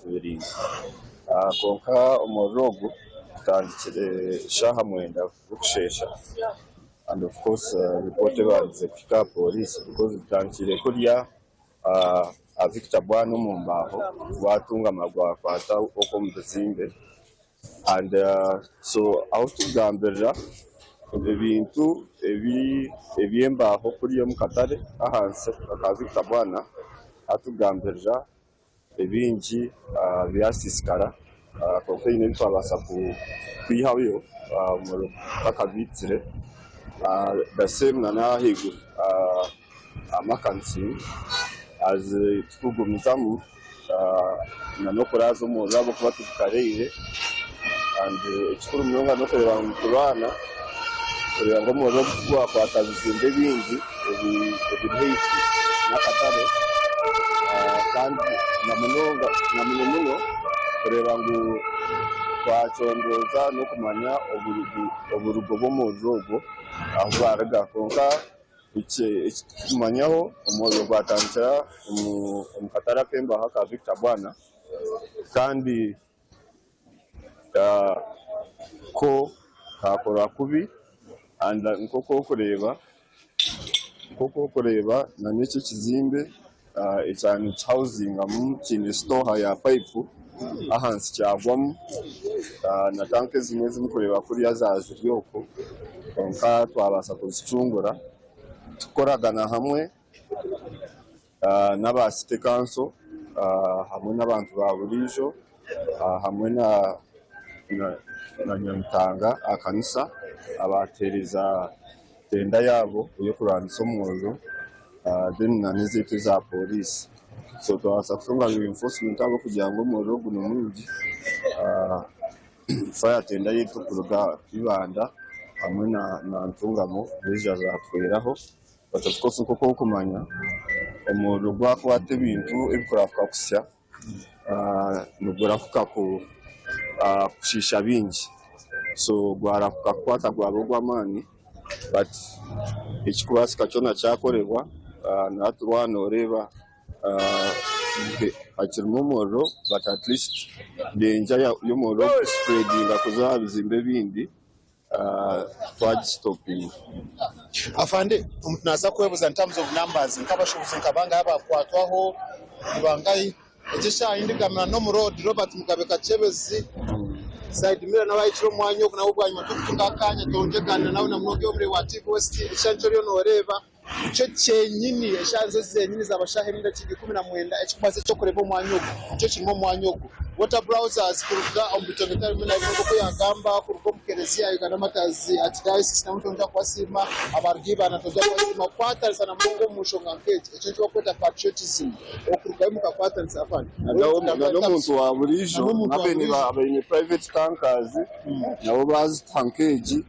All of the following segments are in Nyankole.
nitubirinda. Kwonka omuriro ogu gutandikire shaaha mwenda z'okusheesha and of course report ebandize kuhika aha pooriisi because gutandikire kuriya aha Victor Bwana omu mbaaho gwatungama gwakwata okwo omu bizimbe and so ahu turikugambirira ebintu eby'embaaho kuriya omu katare ahansi aka Victor Bwana ahu turikugambirira ebingi byasiisikara kwonka haine ebi twabaasa kwihayo omuriro gutakabiitsire the same nana ahaiguru aha makanisa turikugumizamu n'okuraaza omuriro ahabw'okuba tigukareire and ekikuru munonga n'okureeba ngu nitubaana kureeba ngu omuriro ogu tigwakwata bizimbe bingi ebiri haihi n'akatare kandi na munonga na muno muno kureeba ngu twacondooza n'okumanya oburugo bw'omuriro ogwo ahu gwaruga kwonka Eki turikumanyaho omuriro gwatandikira omu katare ak'embaho aka Victor Bwana kandi ko kakorwa kubi and nk'oku orikureeba nk'oku orikureeba n'eki ekizimbe ekya nikihawuzingamu kiine sitooha ya payipu ahansi kyagwamu na tanka ezimwe ezi murikureeba kuriya ziri okwo kwonka twabaasa kuzicungura tukukoragana hamwe n'aba city council hamwe n'abantu ba buriijo hamwe na Nyamutanga aha kanisa abateereza tenda yaabo ey'okurwanisa omuriro then nana ezaitu eza pooriisi. So twabaasa kutunga reinforcement ahabw'okugira ngu omuriro ogu ni mwingi, fire tender yaitu kuruga Ibanda hamwe na Ntungamo zaija zaatuhweraho but of course nk'oku orikumanya omuriro gwakwata ebintu ebikurahuka kusya nigurahuka kushiisha bingi so gwarahuka kukwata gwaba ogw'amaani but ekirikubaasika kyona kyakorebwa na hati waaba nooreeba hakirimu omuriro but at least danger y'omuriro kusipuredinga kuza aha bizimbe ebindi twagisitopinga. Afande, omuntu naaza kwebuuza in terms of numbers nk'abashuubuzi nka bangahi abaakwatwaho, ni bangahi? Egi eshaaha ei ndigambira n'omu road Robert Mugabe Kakyebezi, Saidi Miller nawe ahikire omu mwanya ogu nawe bwanyima turikutunga akaanya twongye kugaaniira nawe na munonga iwe omureebi wa TV West ekishushani eki oriyo nooreeba. Nikyo kyenyini, eshaaha nizo zenyini zaaba shaaha emwe n'edakiika 19, ekikubaasa eky'okureeba omwanya ogu, nikyo kirimu omwanya ogu. Water Browsers kuruga omu bitongore bitari bimwe na bimwe nk'oku yaagamba, kuruga omu Kereziya ya Uganda Martyrs Archdiocese nabo nitwongera kubasiima, abaruga Ibanda nitwongera kubasiima kukwatanisa na munonga omu nshonga nk'egi. Ekyo nikyo barikweta patriotism, okurugayo mukakwatanisa afande. Na n'omuntu wa buriijo abaine private tankers nabo baazituha nk'egi.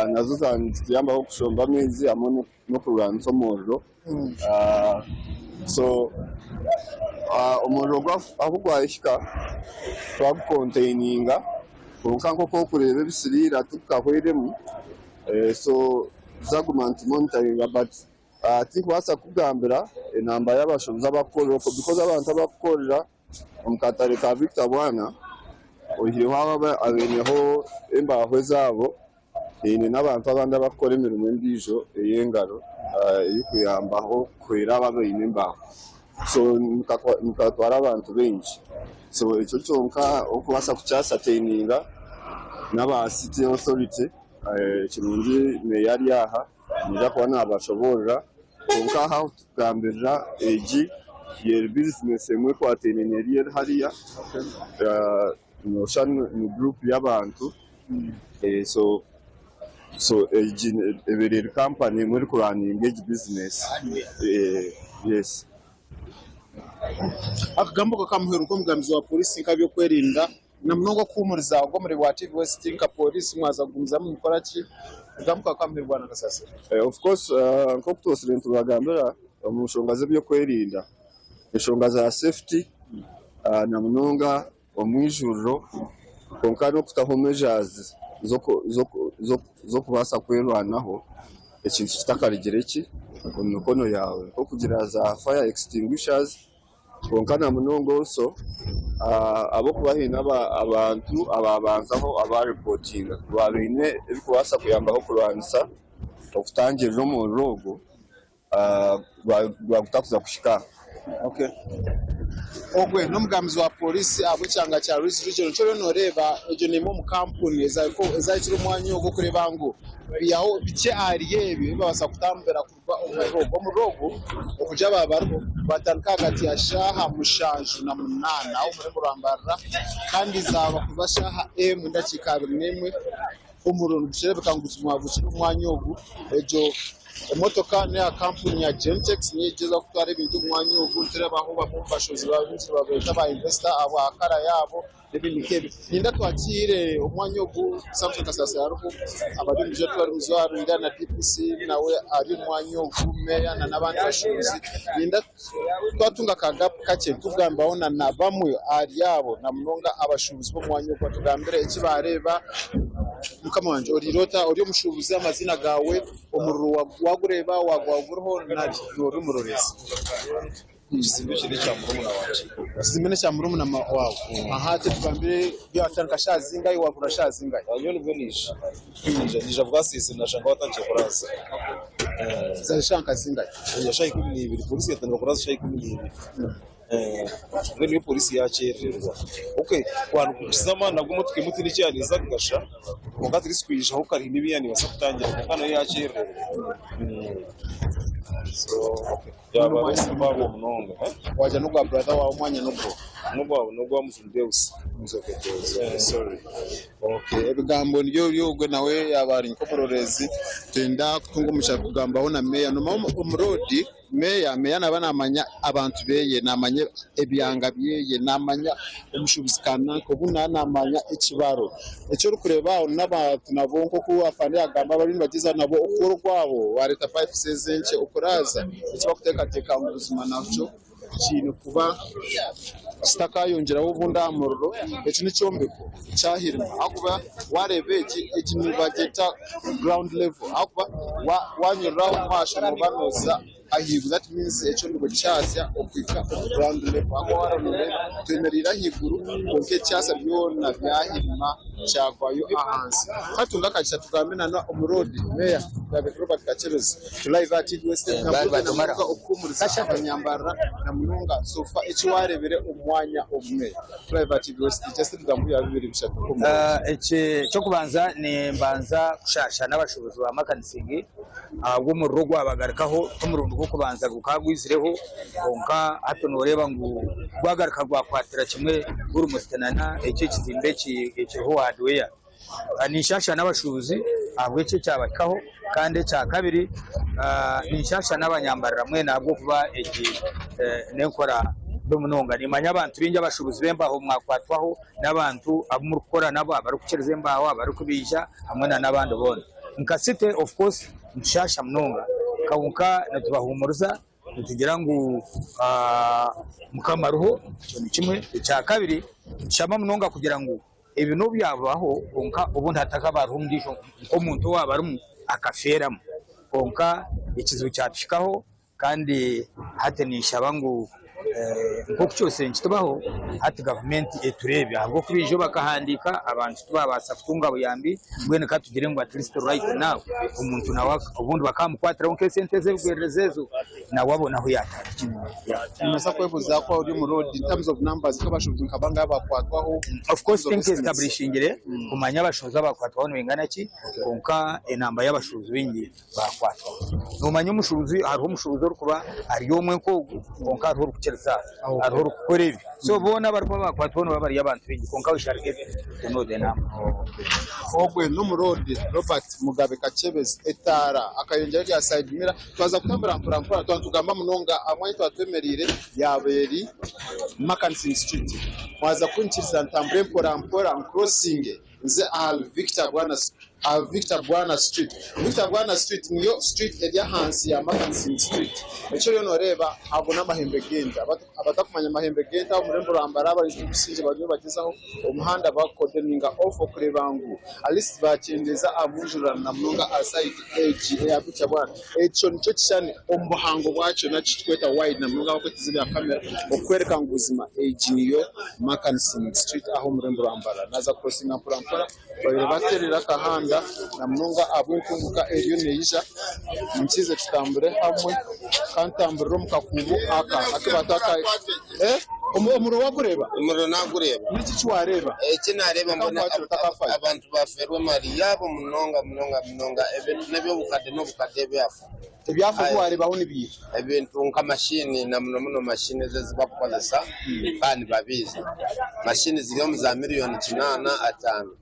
Nazo nizituyambaho kushomba amaizi hamwe n'okurwanisa omuriro. So omuriro ahu gwahika twagukonteininga kwonka nk'oku orikureeba ebisiriira tibikahweiremu so tuzaguma nitumonitaringa but tinkubaasa kukugambira enamba y'abashuubuzi abarikukorera okwo because abantu abarikukorera Omu katare ka Victor Bwana, oihireho abo abaineho embaaho ezaabo, haine n'abantu abandi abarikukora emirimo endiijo ey'engaro erikuyambaho kuhwera abo abaine embaaho. So nikatwara abantu baingi. So ekyo kyonka orikubaasa kukyasataininga n'aba City Authority, ekirungi meeya ari aha naija kuba naabashoboorora kwonka aha ahu Kugambirira egi eri bizinesi emwe ekwataine n'eriya eri hariya noshusha ni guruupu y'abantu so so egi ebaire eri kampani emwe erikuraninga egi bizinesi yes. Akagambo kakamuheru nk'omugambizi wa pooriisi nk'aby'okwerinda Na munonga okuhuumuriza ogwo omurimo gwa TV West nka pooriisi mwaza kugumizamu nimukora ki? Ebigambo bikaba bikamuheerwa Bwana Kasasira. Of course nk'oku twosire nitubagambira omu nshonga z'ebyokwerinda, enshonga za safety na munonga omwijuriro kwonka n'okutaho measures z'okubaasa kwerwanaho ekintu kitakarugire ki omu mikono yaawe nk'okugira za fire extinguishers. Kwonka na munonga also Ahabw'okuba haine abantu abaabanzaho abaaripotinga ku baabaire baine ebirikubaasa kuyambaho kurwanisa okutangirira omuriro ogwo gwagutakuza kuhika aha. Ogwe n'omugambizi wa pooriisi ahabw'ekyanga kya Rwizi Region. Nikyo oriyo nooreeba egyo n'emwe omu kampuni ezahikire omwanya ogwo kureeba ngu baihaho bikye ahari ebyo ebi babaasa kutambira kuruga omu muriro ogu. Omuriro ogu okugira baaba bariho gwatandika ahagati ya shaaha 78 aho omurembo rwa Mbarara kandi zaaba kuba shaaha emwe n'edakiika 21 Omuriro nigukireebeka ngu gukiri omu mwanya ogu. Egyo emotoka n'eya kampuni ya Gentex niyo erikugyezaho kutwara ebintu omu mwanya ogu. Nitureebaho bamwe omu bashozi baingi nibabeeta ba investor ahabwa kara yaabo n'ebindi nk'ebyo. Ninda twakiire omwanya ogu Samson Kasasira ariho, abari omu mujwaro nindeeba na DPC nawe ari omu mwanya ogu, meeya n'abandi bashozi. Ninda Twatunga aka gapu kakye tugambaho na na bamwe ahari abo na munonga abashuubuzi b'omwanya ogu batugambire eki baareeba. Mukama wangye oriire ota? Ori omushuubuzi amaziina gaawe omuriro waagureeba waagwa guriho nari noori omuroreezi? Ekizimbe eki n'ekya murumuna wangye. Ekizimbe n'ekya murumuna waawe? Aha tugambire byatandika shaaha zingahi waagura shaaha zingahi? Nyowe nibwo naija. Naija bwaseesa nashanga watandikire kuraaza. Zari shaaha nka zingahi? Naija shaaha 12. Pooriisi yatandika kuraaza shaaha 12. Mbwenu niyo pooriisi yakyerererwa. Okay kwaba nikukiza amaani nabwo emotoka emwe tihaine eki yaaba neeza kugasha kwonka at least kwijaho kare haine ebi yaaba neebaasa kutangira kwonka nayo yakyerererwa. So yaaba mpango munonga. Wagira n'ogwa brother waawe omwanya n'ogwo? N'ogwa n'ogwa Muzungu Deus. Sorry. Okay, ebigambo nibyo biri ogwe nawe yaaba ari nk'omuroreezi twenda kutunga omugisha kugambaho na meeya. Noomanya omu roodi meeya, meeya naaba naamanya abantu beeye, naamanya ebyanga byeye, naamanya omushuubuzi kananka obu naaba naamanya ekibaro. Eki orikureeba aho n'abantu nabo nk'oku afande yaagamba bariyo nibagyezaho nabo okukora okwabo baareeta pipes ezi enkye okuraaza eki barikuteekateeka ngu buzima nakyo kiine kuba kitakayongyeraho obundi aha muriro. Eki n'ekyombeko kyahirima ahakuba waareeba egi, egi nibagyeta ground level ahakuba wanyurira aho omu maisho nooba nooza ahaiguru that means ekyombeko kyasya okuhika omu ground level ahakuba waaba nooreeba twemereire ahaiguru kwonka ekyasa byona byahirima kyagwayo ahansi. Twatunga akagisha tugambe na omuroodi meeya Robert Kakyebezi. Live aha TV West namunonga okuhumuriza abanyambarara namunonga sofa eki warebire omu mwanya ogumwe. Live aha TV West just ebigambo byawe bibiri bishatu nk'omuroodi. Eki eky'okubanza nimbanza kushaasha n'abashuubuzi ba Makanisingi ahabw'omuriro ogwabagarukaho t'omurundi gw'okubanza gukaba gwizireho kwonka hati noreeba ngu gwagaruka gwakwatira kimwe almost nana eki ekizimbe eki ekiriho hardware. Ninshaasha n'abashuubuzi ahabw'eki ekyabahikaho kandi ekyakabiri ninshaasha n'abanyambarira mwena ahabw'okuba egi n'enkora mbi munonga. Nimanya abantu baingi abashuubuzi b'embaaho mwakwatwaho n'abantu abu murikukora nabo abarikukiriza embaaho, abarikubaija hamwe n'abandi boona. Nka city of course nitushaasha munonga kwonka nitubahuumuriza. Nitugira ngu Mukama ariho, ekyo ni kimwe. Ekyakabiri, nitushaba munonga kugira ngu ebi n'obu byabaho kwonka obundi hatakaba hariho ondiijo nk'omuntu owaaba arimu akafeeramu. Kwonka ekizibu kyatuhikaho kandi hati ninshaba ngu nk'oku kyose nikitubaho, hati gavumenti etureebe ahabw'okuba ijo bakahandiika abantu tibaabaasa kutunga buyambi mbwenu ka tugire ngu at least right now omuntu nawe obundi bakaamukwatiraho nk'esente ez'ebigwererezi ezo nawe abone ahu yaatandikira. Nimbaasa kwebuuza ku ori omu road in terms of numbers nk'abashuubuzi nka bangahi abakwatwaho? Of course tinka establishingire kumanya abashuubuzi abakwatwaho nibaingana ki kwonka enamba y'abashuubuzi baingi baakwatwa. Noomanya omushuubuzi, hariho omushuubuzi orikuba ari omwe nk'ogu kwonka hariho orikukiriza aha, hariho orikukora ebi. So boona abarikuba baakwatwaho nibaba bari abantu baingi kwonka we shall get to know the number. Ogwe n'omuroodi Robert Mugabe Kakyebezi etaara akayongyera erya side mirror. Twaza kutambura mpora mpora twaba nitugamba munonga aha mwanya ahu twaba twemereire yaaba eri Mackensen Street. Mwaza kunyikiriza ntambure mpora mpora ncrossinge nze ahari Victor Bwana Street. Aha Victor Bwana Street. Victor Bwana Street niyo street eri ahansi ya Mackenzie Street. Eki oriyo noreeba ago n'amahembe g'ente. Abatakumanya amahembe g'ente aho omurembo rwa Mbarara abari Busingye bariyo nibagyezaho omuhanda bagukodoninga off okureeba ngu at least bakyendeeza aha mwijurano na munonga aha side egi eya Victor Bwana. Ekyo nikyo kishushani omu buhango bwakyo nakyo ekiturikweta wide na munonga abakweta ebya kamera okukworeka ngu buzima egi niyo Mackenzie Street aha omurembo rwa Mbarara. Naaza kukurosinga mpora mpora. Babaire baterera akahanda na munonga ahabw'entunguka eriyo neija. Nikiija tutambure hamwe kandi tutamburire omu kakuubo aka aku baata aka Omuriro wagureeba? Omuriro nagureeba. Niki eki wareeba? Eki nareeba mbona abantu baferwa emari yaabo munonga munonga munonga ebintu n'eby'obukadde n'obukadde ebyafa. Ebyafa ebi wareebaho ni biiha? Ebintu nka mashini na muno muno mashini ezi ezibakukozesa kandi nibabiiza. Mashini ziri omu za miriyoni kinaana ataano.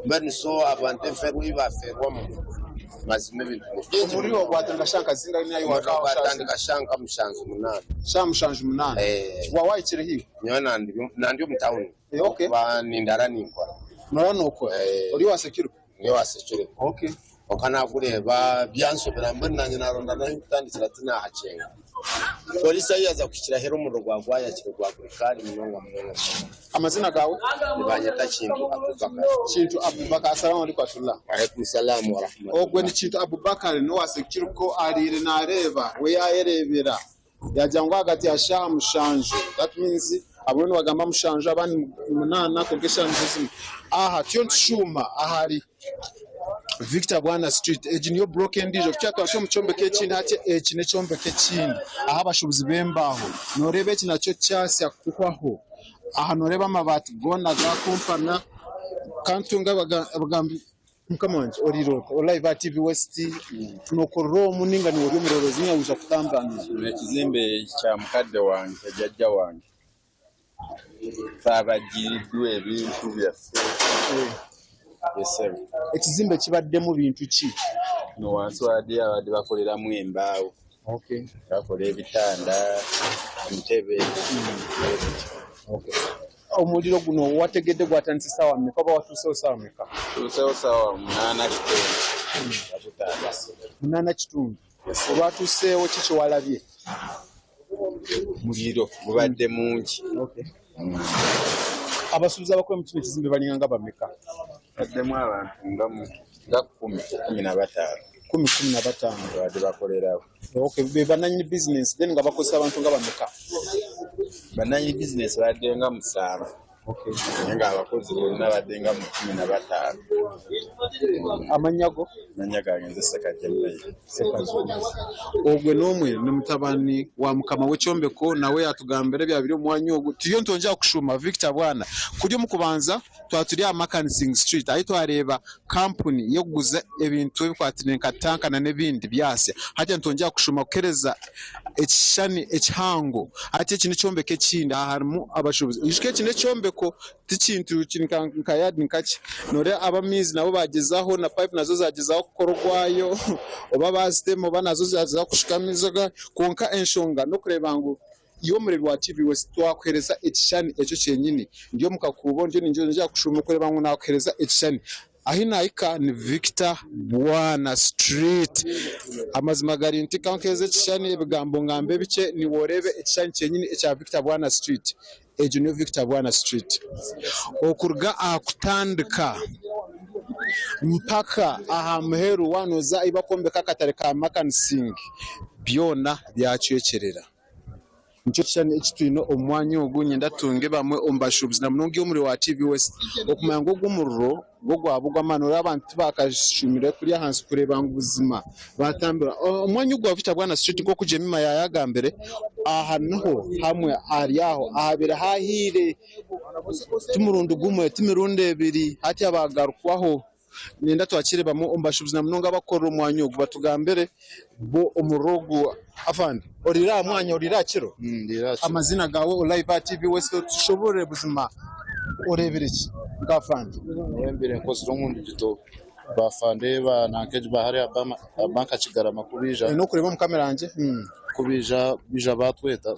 Mbwenu so abantu emferwa ei baferwamu mazima ebintu ni bingi Omuriro munonga. gwatandika shaaha nka zingahi nahi Omuriro waka gwatandika shaaha nka mushanju munaana. Shaaha 78. Waaba wahikireho iwe? Nyowe nandi omu tawuni Eh, okay. ahabw'okuba nindara ninkora. Norara nokora? Ori owa security? Ndi owa security. Okay. Kwonka naagureeba byanshobera mbwenu naanye naaronda n'ahu nkutandikira tinaahakyenga. Pooriisi ahu yaaza kuhikira aheeru omuriro gwagwayakire gwagurika hare munonga munonga munonga. Amazina gaawe? Nibanyeta Kintu Abubakar. Kintu Abubakar. Asalamu alaikum warahmatullah. Walaikum salaam warahmatullah. Ogwe ni Kintu Abubakar n'owa security ariire naareeba we yaayereebera. Yaagira ngu ahagati ya shaaha mushanju, that means abamwe nibagamba mushanju abandi munaana kwonka eshaaha nizo zimwe. Aha turiyo nitushuuma ahari Victor Bwana Street. Egi niyo block endiijo. Tukaba twahika omu kyombeko ekindi hati eki n'ekyombeko ekindi ahu abashuubuzi b'embaaho. Nooreeba eki nakyo kyasya kuhwaho. Aha nooreeba amabaati goona gaakumpana kandi tunga abagambi. Mukama wangye oriire ota? Ori live aha TV West, nokorera omu ninga niiwe ori omureeberezi ninga waija kutambanira? Kino ekizimbe kya mukadde wange, jjajja wange. Twabagiriddwa ebintu byaffe. Ye ssebo. Ekizimbe kibaddemu bintu ki? Wano wansi wabaddeyo ababadde bakoleramu embaawo. Bakola ebitanda, entebe bwebityo. Omuriro guno wategedde gwatandise saawa meka oba watuusewo saawa meka? Ntuusewo saawa 8:30 nga gutandise. 8:15. Olwatuuseewo ki kyewalabye? Omuliro gubadde mungi. Abasuubuzi abakola mu kino ekizimbe balinga nga bameka? Baddemu abantu nga nga kumi, 15. Kumi, 15. Babadde bakolerawo. Okay, be bananyini bizinensi then nga bakozesa abantu nga bameka? Bananyini bizinensi babadde nga musanvu. Okay. Naye nga abakozi bonna babadde nga mu 15. Amannya go? Amannya gange nze Ssekajja Mbaire. Ssekajja. Ogwe n'omwe ni mutabani wa mukama w'ekyombeko nawe yatugambira ebyabire omu mwanya ogu. Turiyo nitwongyera kushuuma Victor Bwana. Kuri omu kubanza Twaba turi aha Makansing Street ahu twareeba kampuni y'okuguza ebintu ebikwatiraine nka tanka n'ebindi byasya. Hati nitwongyera kushuma kuhereza ekishushani ekihango. Hati eki n'ekyombeko ekindi aha harimu abashuubuzi. Ijuka eki n'ekyombeko ti kintu kiri nka yaadi nkakye. Nooreeba ab'amaizi nabo baagyezaho na payipu nazo zaagyezaho kukora ogwayo oba baazitema oba nazo zaagyezaho kushuka amaizi kwonka enshonga n'okureeba ngu Iwe omureebi wa TV West twakuheereza ekishushani ekyo kyenyini. Ndi omu kakuubo ndiyo ningyeza kushuuma kureeba ngu naakuheereza ekishushani. Ahi naahika ni Victor Bwana Street. Amazima gari nti ka nkuheereze ekishushani ebigambo ngambe bikye niiwe oreebe ekishushani kyenyini ekya Victor Bwana Street. Egyo niyo Victor Bwana Street. Okuruga aha kutandika mpaka aha muheru waaba nooza ahu barikwombeka akatare ka Makansing byona byacwekyerera. Nikyo kishushani eki twine omu mwanya ogu. Niinyenda tutunge bamwe omu bashuubuzi na munonga iwe omuri wa TV West okumanya ngu ogu omuriro gwo gwaba ogw'amaani. Noreeba abantu tibakashuumire kuriya ahansi kureeba ngu buzima baatambira. Omwanya ogu gwa Victor Bwana Street nk'oku Jemima yaayagambire, aha niho hamwe ahari aho ahabaire haahiire ti murundi gumwe, ti mirundi ebiri hati baagarukwaho. Niinyenda twakiire bamwe omu bashuubuzi na munonga abarikukorera omu mwanya ogu batugambire bo omuriro ogu. Afande oriire aha mwanya, oriire aha kiro? Amaziina gaawe ori live aha TV West otushoboorore buzima oreebire ki nka afande? Nyowe mbaire nkozire omu ndigito ba afande ba nanka egi ba hariya aha banka Kigarama ku baija. Oine okureeba omu kamera yangye. Ku baija baija baatweta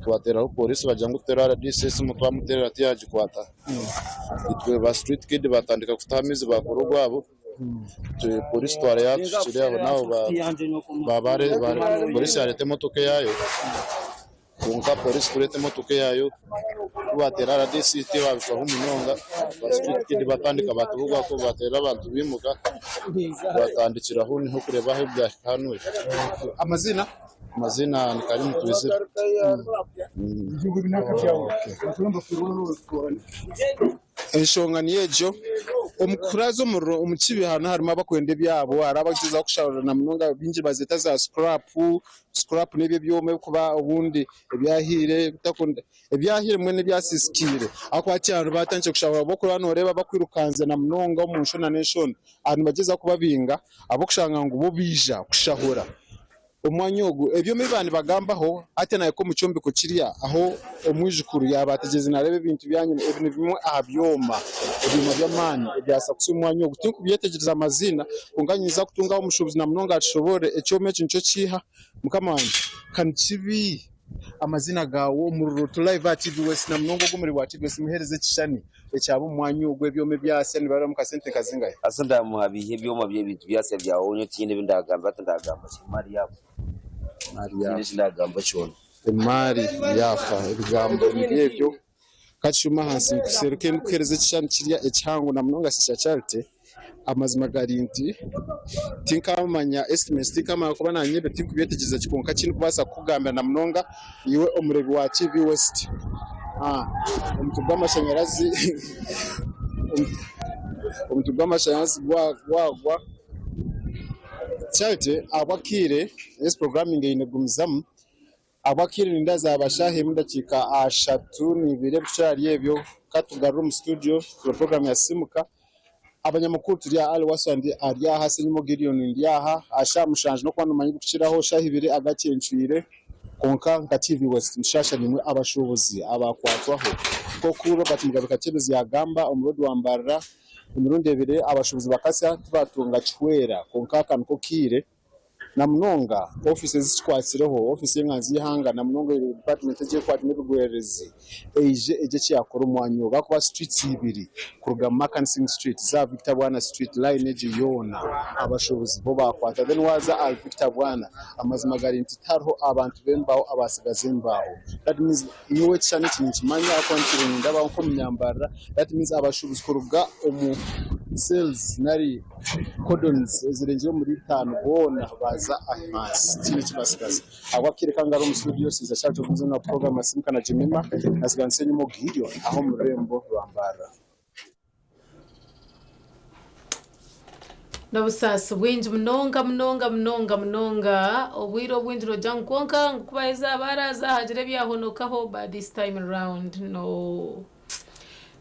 twateeraho pooriisi bagira ngu tuteere RDC esimu twamuteerera tiyagikwata. Itwe ba street kid batandika kutaha amaizi bakora ogwabo. Polisi twara yatuhikire aho naho polisi yareeta emotoka eyaayo kwonka polisi kureeta emotoka eyaayo ku bateera RDC tibabicwaho munonga ba street kid batandika batubugako bateera abantu bimuka batandikiraho niho kureeba ahu byahika hanu. Amazina? Amazina ni Karimu Twizire. Enshonga niyo egyo, omu kuraaza omuriro omu kibi hanu harimu abakwenda ebyabo, hariho abakugyezaho kusharura na munonga baingi nibazeeta za sikurapu, sikurapu n'ebyo ebyoma ebirikuba obundi ebyahiire ebitakunda ebyahiire mbwenu ebyasiisikaire ahakuba hati hariho abatandikire kusharura abu orikuba nooreeba bakwirukanzya na munonga omu nshonda n'enshonda nibagyezaho kubabinga ahabw'okushanga ngu bo baija kushahura. Omwanya ogu ebyoma ebi baanibagambaho hati nahika omu kyombeko kirya ahu omwijukuru yaaba ategyerize naareeba ebintu byanyima. Ebi ni bimwe aha byoma, ebyoma by'amaani ebyabaasa kutsya omwanya ogu. Tinkubyetegyereza amaziina kwonka nyinza kutungaho omushuubuzi na munonga atushoboorore ekyoma eki nikyo kiiha. Mukama wangye ka nikibi amaziina gaawe omuriro tu live aha TV West na munonga ogu omuri wa TV West muheereze ekishushani ekyaba omu mwanya ogu ebyoma ebyasya nibariramu kasente nka zingahi? Hati ndamuha biiha ebyoma by'ebintu byasya byawonyo tihaine ebi ndagamba hati ndagamba ki emaari yaafa tihaine eki ndagamba kyona. Emaari yaafa ebigambo nibyo ebyo kakishuma ahansi nkuseruke ndikuhereza ekishushani kirya ekihango na munonga Sister Charity amazima gari nti tinkamanya estimates tinkamanya kuba nanye ebyo tinkubyetegyereza gye kwonka ekindikubaasa kukugambira na munonga iwe omureebi wa TV West omutwe gw'amashanyarazi omutwe gw'amashanyarazi gwagwa Charity ahabw'akaire ezi programming eine kugumizamu ahabw'akaire nindeeba zaaba shaaha emwe edakiika ashatu n'ibiri ebicweka ahari ebyo katugarure omu studio program ya Sisimuka. Abanyamakuru turi aha, Ali Wasswa ndi ari aha, Ssenyimo Gideon ndi aha, aha shaaha mushanju n'okuba noomanya ebirikukiraho shaaha ibiri agacencwire. Kwonka nka TV West nitushasha naimwe abashuubuzi abaakwatwaho. Nk'oku Robert Mugabe Kakyebezi yaagamba omu roodi wa Mbarara, emirundi ebiri abashuubuzi bakasya tibaatunga kihwera kwonka aka niko kaire. Na munonga ofiisi ezikikwatsireho, ofiisi y'enganzi y'eihanga na munonga dipaatimenti egi erikwata n'ebigwererezi eije egye eki yaakora omu mwanya ogu ahakuba situriti ibiri kuruga Makansing Street za Victor Bwana Street layini egyo yoona abashuubuzi bo baakwata then waaza ahari Victor Bwana amazima gari nti tihariho abantu b'embaaho abaatsigaza embaaho that means nyowe ekishushani eki ninkimanya ahakuba ntuura nindabaho nk'omunyambarara that means abashuubuzi kuruga omu cells nari Cordons ezirengire omuri itaano boona baaza ahansi tihaine eki baatsigaza. Ahabw'akaire kange ari omu studio Sinza Charity ogumize na program Asiimka na Jemima natsiga Nsenyimo Gideon aha omu rurembo rwa Mbarara. N'obusaasi bwingi munonga munonga munonga munonga obwire obwingi noogira ngu kwonka ngu ku baheza baaraaza hagira ebyahonokaho but this time round no.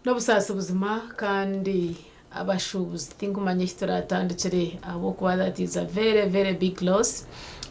N'obusaasi buzima kandi abashuubuzi tinkumanya eki turatandikire ahabw'okuba that is a very very big loss.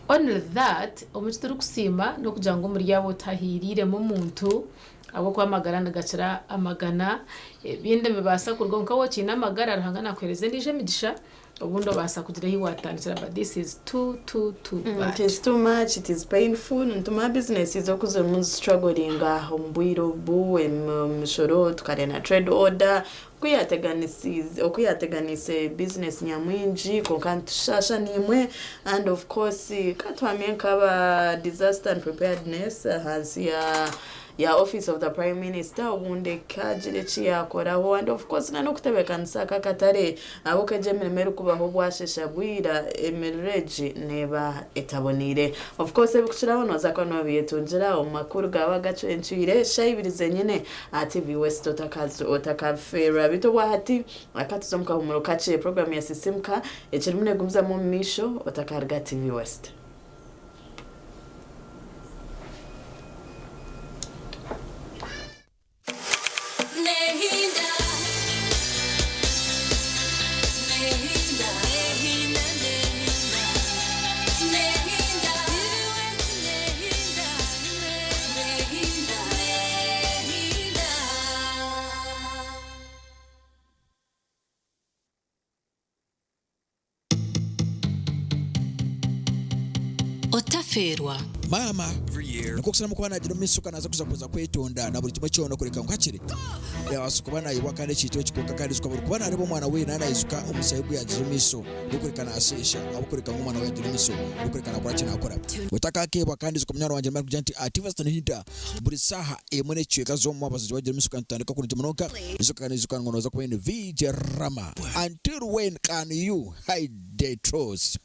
Only that omu kiturikusiima n'okugira ngu omuri abo tihahiiriiremu omuntu ahabw'okuba amagara nigakira amagana. Ebindi nibibaasa kurugaho kwonka waaba okiine amagara Ruhanga naakuheereza endiijo emigisha Obundi obaasa kugira ahi waatandikira but this is too too too bad. It is too much, it is painful, nituma businesses oku zirimu nizistrugglinga omu bwire obu, emishoro tukareeba na trade order oku yateganisiize oku yateganiise business nyamwingi kwonka nitushasha naimwe and of course ka tuhamye nk'aba disaster and preparedness ahansi ya ya office of the prime minister obundi ekagira eki yakoraho and of course na n'okutebekanisa aka akatare ahabw'okuba egi emirimo erikubaho bwashesha bwira emiriro egi neeba etaboneire. Of course ebikukiraho nooza kuba noobyetungira omu makuru gaawe agacwencwire eshaaha ibiri zenyine aha TV West otakabifeerwa. Beitu obwahati akatuza omu kahuumuro kakye puroguraamu ya Sisimuka ekirimu neegumizamu omu maisho otakaruga aha TV West. Okafeerwa. Maama nikwo kusaramu kuba nagira omu maisho kandi naza kuza kuza kwetonda na buri kimwe kyona kureka ngu hakiri yabaasa kuba nayebwa kandi ekintu eki kwonka kandi ijuka buri kuba nareeba omwana we naaba naijuka omushaija ogu yagiire omu maisho n'okureka nasheesha ahabw'okureka ngu omwana we yagira omu maisho n'okureka nakora ki nakora. Otakakebwa kandi ijuka munywani wangye nimara kugira nti Ativasita Nihinda buri saaha emwe n'ekicweka z'omu mwabazyo wagira omu maisho kandi tutandika kurungi munonga ijuka kandi ijuka ngu noza kuba oine VJ Rama until when can you hide the truth.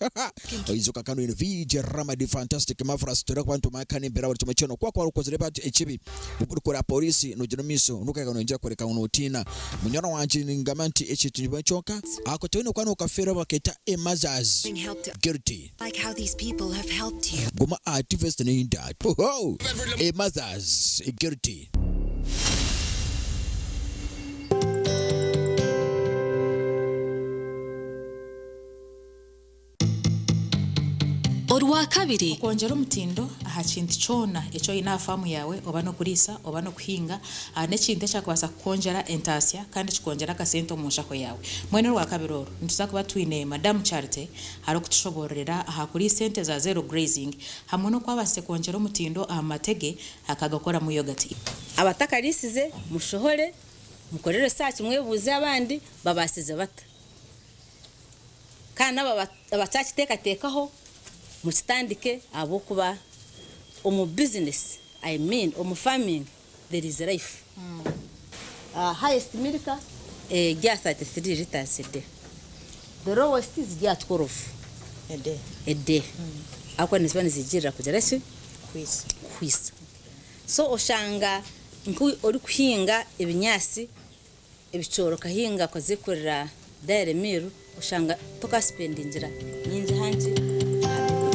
Oijuka kandi oine VJ Rama the fantastic marvelous turi kuba nitumanya kandi embeera buri kimwe kyona okuba kwari okozire bati ekibi orikora polisi nogira omu maisho nokahika noyongyera kworeka ngu notiina. Munywani wangye ningamba nti ekintu nikimwe kyonka ako toine kuba nokafeerwa baketa a mother's guilty. Like how these people have helped you. Guma aha TV Sitanihinda. Hoho! A mother's guilty. Orwakabiri. Okwongyera omutindo aha kintu kyona eki oine aha faamu yaawe oba n'okuriisa oba n'okuhinga n'ekintu ekyakubaasa kukwongyera entaasya kandi kikongyera akasente omu nshaho yaawe. Mbwenu orwakabiri oru nituza kuba twine Madamu Charity arikutushoboororera aha kuriisa ente za zero grazing hamwe n'oku abaasire kwongyera omutindo aha mate ge akagakoramu yogati. Abatakariisize mushohore mukore research mwebuuze abandi babaasize bata. Kandi n'abo abakyakiteekateekaho mukitandike ahabw'okuba omu business I mean omu farming there is life. Highest milk eri aha 33 litres a day, the lowest ziri aha 12 a day ahabw'okuba niziba nizigirira kugira ki? Kuhwisa. So oshanga nka orikuhinga ebinyaatsi ebicoori okahinga okazekorera dairy meal oshanga tokasipendingira nyingi ahanki aha byokurya.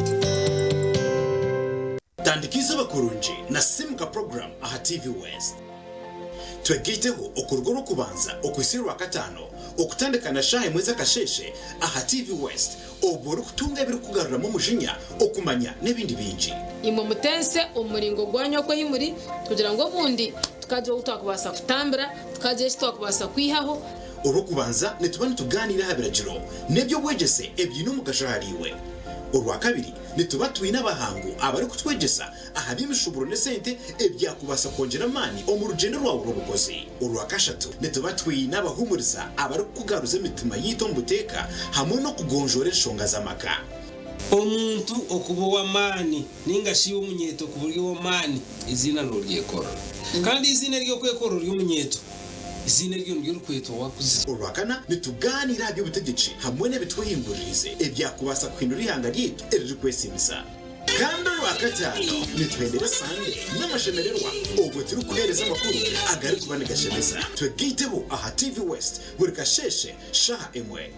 Tandika eizooba kurungi na Simuka Program aha TV West. Twegaiteho okuruga Orwokubanza okuhitsya Orwakataano okutandika na shaaha emwe z'akasheeshe aha TV West obwo orikutunga ebirikukugaruramu omujinya, okumanya n'ebindi bingi. Imwe mutense omu muringo gwanyu oku ahi muri, kugira ngu obundi tukagira ou twakubaasa kutambira, tukagira eki twakubaasa kwihaho. Orw'okubanza nituba nitugaaniira aha biragiro n'eby'obwegyese ebiine omugasho ahariiwe. Orwakabiri nituba twine abahangu abarikutwegyesa aha by'emishuuburo n'esente ebyakubaasa kwongyera amaani omu rugyendo rwawe rw'obukozi. Orwakashatu nituba twine abahuumuriza abarikukugaruza emitima yaitu omu buteeka hamwe n'okugonjoora enshonga z'amaka. Omuntu okuba ow'amaani nainga shi iwe omunyeeto okuba ori ow'amaani, eiziina nooryekorera. Kandi eiziina ery'okwekorera ori omunyeeto, eiziina eryo niryo orikwetwa waakuzire. Orwakana, nitugaaniira aha by'obutegyeki hamwe n'ebitwehinguririize ebyakubaasa kuhindura eihanga ryaitu eririkwesiimisa. Kandi Orwakataano, nituhendera esande n'amashemererwa obwo turikuheereza amakuru agarikuba nigashemeza. Twegaiteho aha TV West buri kasheeshe shaaha emwe.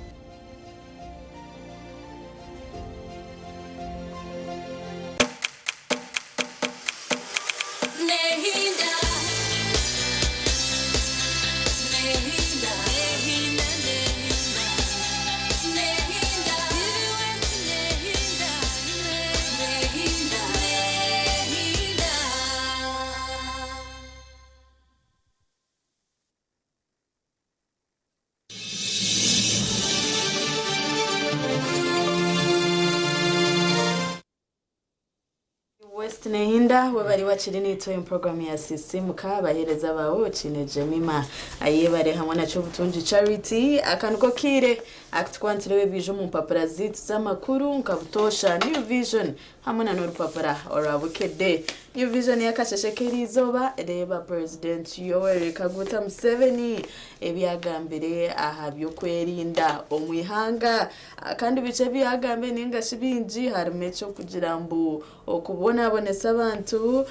West Nehinda webari wakiri nitwe omu programu ya Sisimuka abaheereza baawe Okiine Jemima Ayebare hamwe na Kyobutungi Charity. Aka niko kaire aku tukuba nitureeba ebiija omu mpapura zaitu z'amakuru nka butoosha New Vision hamwe na n'orupapura orwa Bukedde. New Vision y'akasheshe k'eriizooba reeba Purezidenti Yoweri Kaguta Museveni ebi agambire aha by'okwerinda omu ihanga. Kandi bikye ebi yaagambire nainga shi bingi harimu eky'okugira mbu okubonabonesa abantu,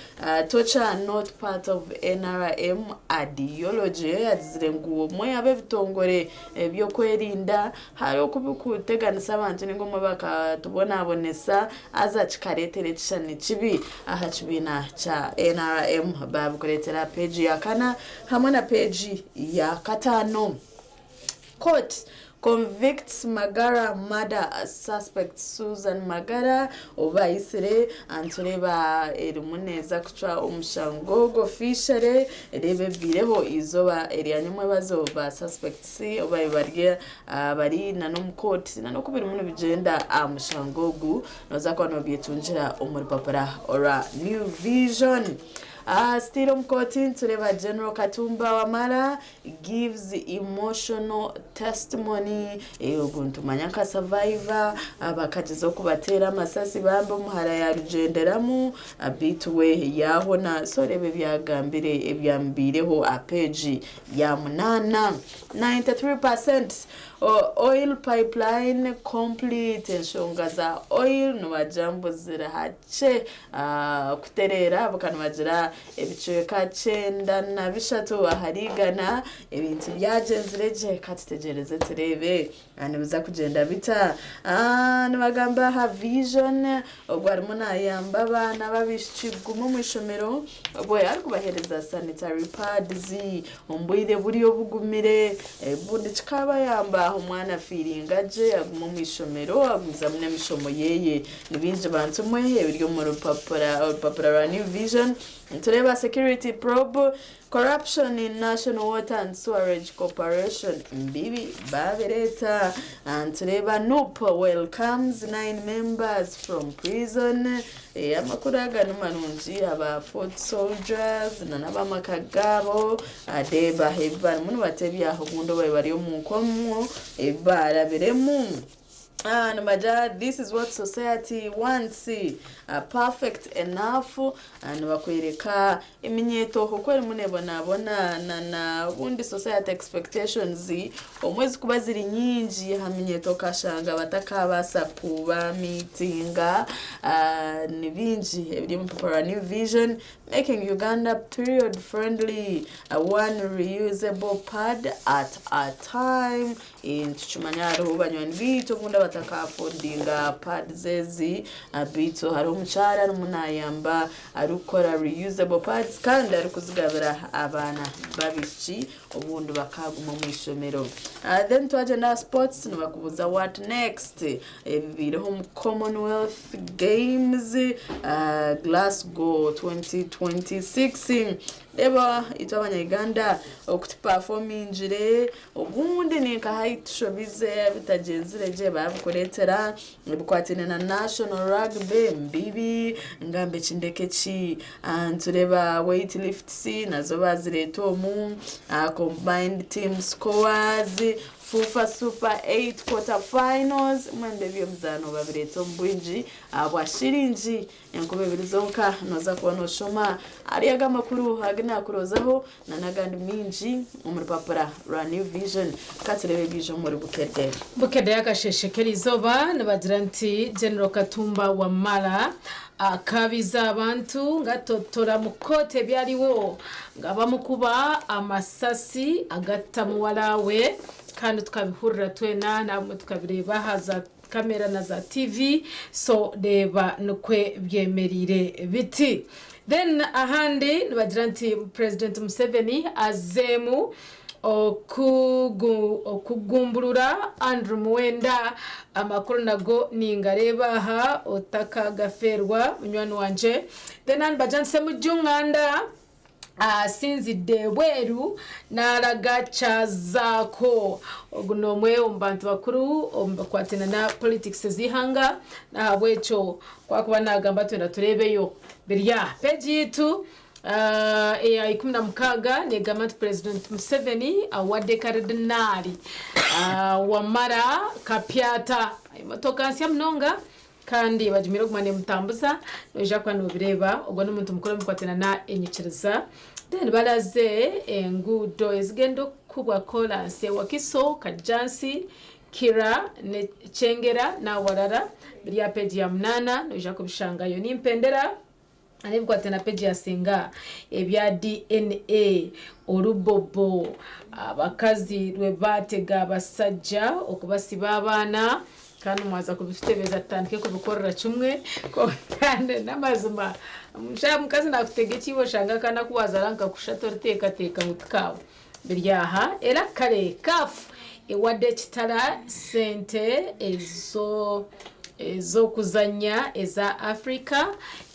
torture not part of nrm ideology, agizire ngu obumwe ab'ebitongore by'okwerinda hariho oku birikuteganisa abantu nainga obumwe bakatubonabonesa haza kikareetera ekishushani kibi aha kibiina kya nrm. Baabikureetera aha peegi ya kana hamwe na peegi ya kataano. Court. Convicts Magara murder suspect Susan Magara ou bayitsire nitureeba erimu neeza kucwa omushango ogu officially reeba ebiireho eizooba erya nyomwebazo ba suspects obu baabaire bari nana omu kooti nana oku birimu nibigyenda aha mushango ogu nooza kuba noobyetungira omu rupapura orwa New Vision. Still omu kooti nitureeba General Katumba Wamala gives emotional testimony ogu nitumanya nka survivor bakagyezaho kubateera amasasi bambi omuhara yarugyenderamu beitu we yahona so reeba ebyagambire ebyamubaireho aha page ya munaana. 93% oil pipeline complete enshonga za oil nibagira ngu ziri hakye kutereera bakaba nibagira Ebicweka 93 ahari igana ebintu byagyenzire gye ka tutegyereze tureebe nibiza kugyenda bita. Nibagamba aha Vision ogwo arimu nayamba abaana b'abaishiki kuguma omu ishomero obwo arikubaheereza sanitary pads omu bwire buri obugumire obundi kikabayamba omwana afiiringa gye aguma omu ishomero agumizamu n'emishomo yeye. Ni bingi bantu mwe ebiri omu rupapura orupapura rwa New Vision. Nitureeba security probe, corruption in National Water and Sewerage Corporation mbibi baabireeta. Nitureeba NUP welcomes 9 members from prison. Amakuru aga ni marungi aba foot soldiers na n'abamaka gaabo. Reeba ebi barimu nibatebya obundi obu bari omu nkomo ebi baarabiremu. Nibagira this is what society wants, perfect enough, nibakwereka eminyeeto oku erimu nebonabona na obundi society expectations obumwe zikuba ziri nyingi aha minyeeto okashanga batakabaasa kuba meetinga, ni bingi ebiri omu rupapura rwa New Vision. Making Uganda period friendly, one reusable pad at a time. Nitukimanya hariho banywani baitu obundi abatakaafodinga pads ezi beitu hariho omukyara arimu nayamba arikukora reusable pads kandi arikuzigabira abaana b'abaishiki obundi bakaaguma omu ishomero. Then twagyenda aha sports nibakubuuza what next? Ebibaireho omu Commonwealth Games Glasgow 2026. Reeba itwe abanya-Uganda oku tupafomingire, obundi ninka ahu tushobize ebitagyenzire gye baabikureetera, ebikwataine na National Rugby mbibi, ngambe ki ndeke ki? Nitureeba weight lifts nazo baazireeta omu, combined team scores, Fufa Super 8 Quarter Finals, mbwenu eby'emizaano babireeta omu bwingi ahabwa shiringi 2000 zonka nooza kuba nooshoma ahari aga amakuru agu naakuroozaho n'agandi maingi omu rupapura rwa New Vision. Ka tureebe ebiija omuri Bukedde. Bukedde y'akasheeshe k'erizooba nibagira nti General Katumba Wamala akaabiza abantu ngu atotora mu kooti ebyariwo nga bamukuba amasasi agata muwara we kandi tukabihurira twena nabamwe tukabireeba aha za kamera na za TV so reeba nikwe byemereire biti. Then ahandi nibagira nti President Museveni azeemu Okugumburura Andrew Muwenda amakuru nago ningareeba aha otakagafeerwa munywani wangye. Then ahandi nibagira nti Semujju Nganda asinzidde ebweru naraga Kyazaako. Ogu n'omwe omu bantu bakuru omu bikwataine na politics z'eihanga nahabwekyo ku arikuba nagamba twena tureebeyo biri aha page yaitu. Eya 16 negamba nti Purezidenti Museveni awadde Karidinaali Wamala Kapyata emotoka nsya munonga kandi bagimiire kuguma nemutambuza noija kuba nobireeba ogwo n'omuntu mukuru omu bikwatiraine na enyikiriza. Then baraze enguudo ezigenda okukubwa koransi e Wakiso, Kajjansi, Kira ne Kyengera n'awarara biri aha peegi ya munaana noija kubishangayo. Nimpendera. N'ebikwate na peegi ya singa ebya DNA, orubobo, abakazi rwe baatega abasajja okubasiba abaana kandi mwaza kubitutebeza tutandike kubikorera kimwe kwonka n'amazima omukazi naakutega ekiibo oshanga akaana aku waazaara nkakushusha toriteekateeka ngu tikaawe. Biri aha era kare CAF Ewadde ekitara sente ezo ez'okuzanya eza Africa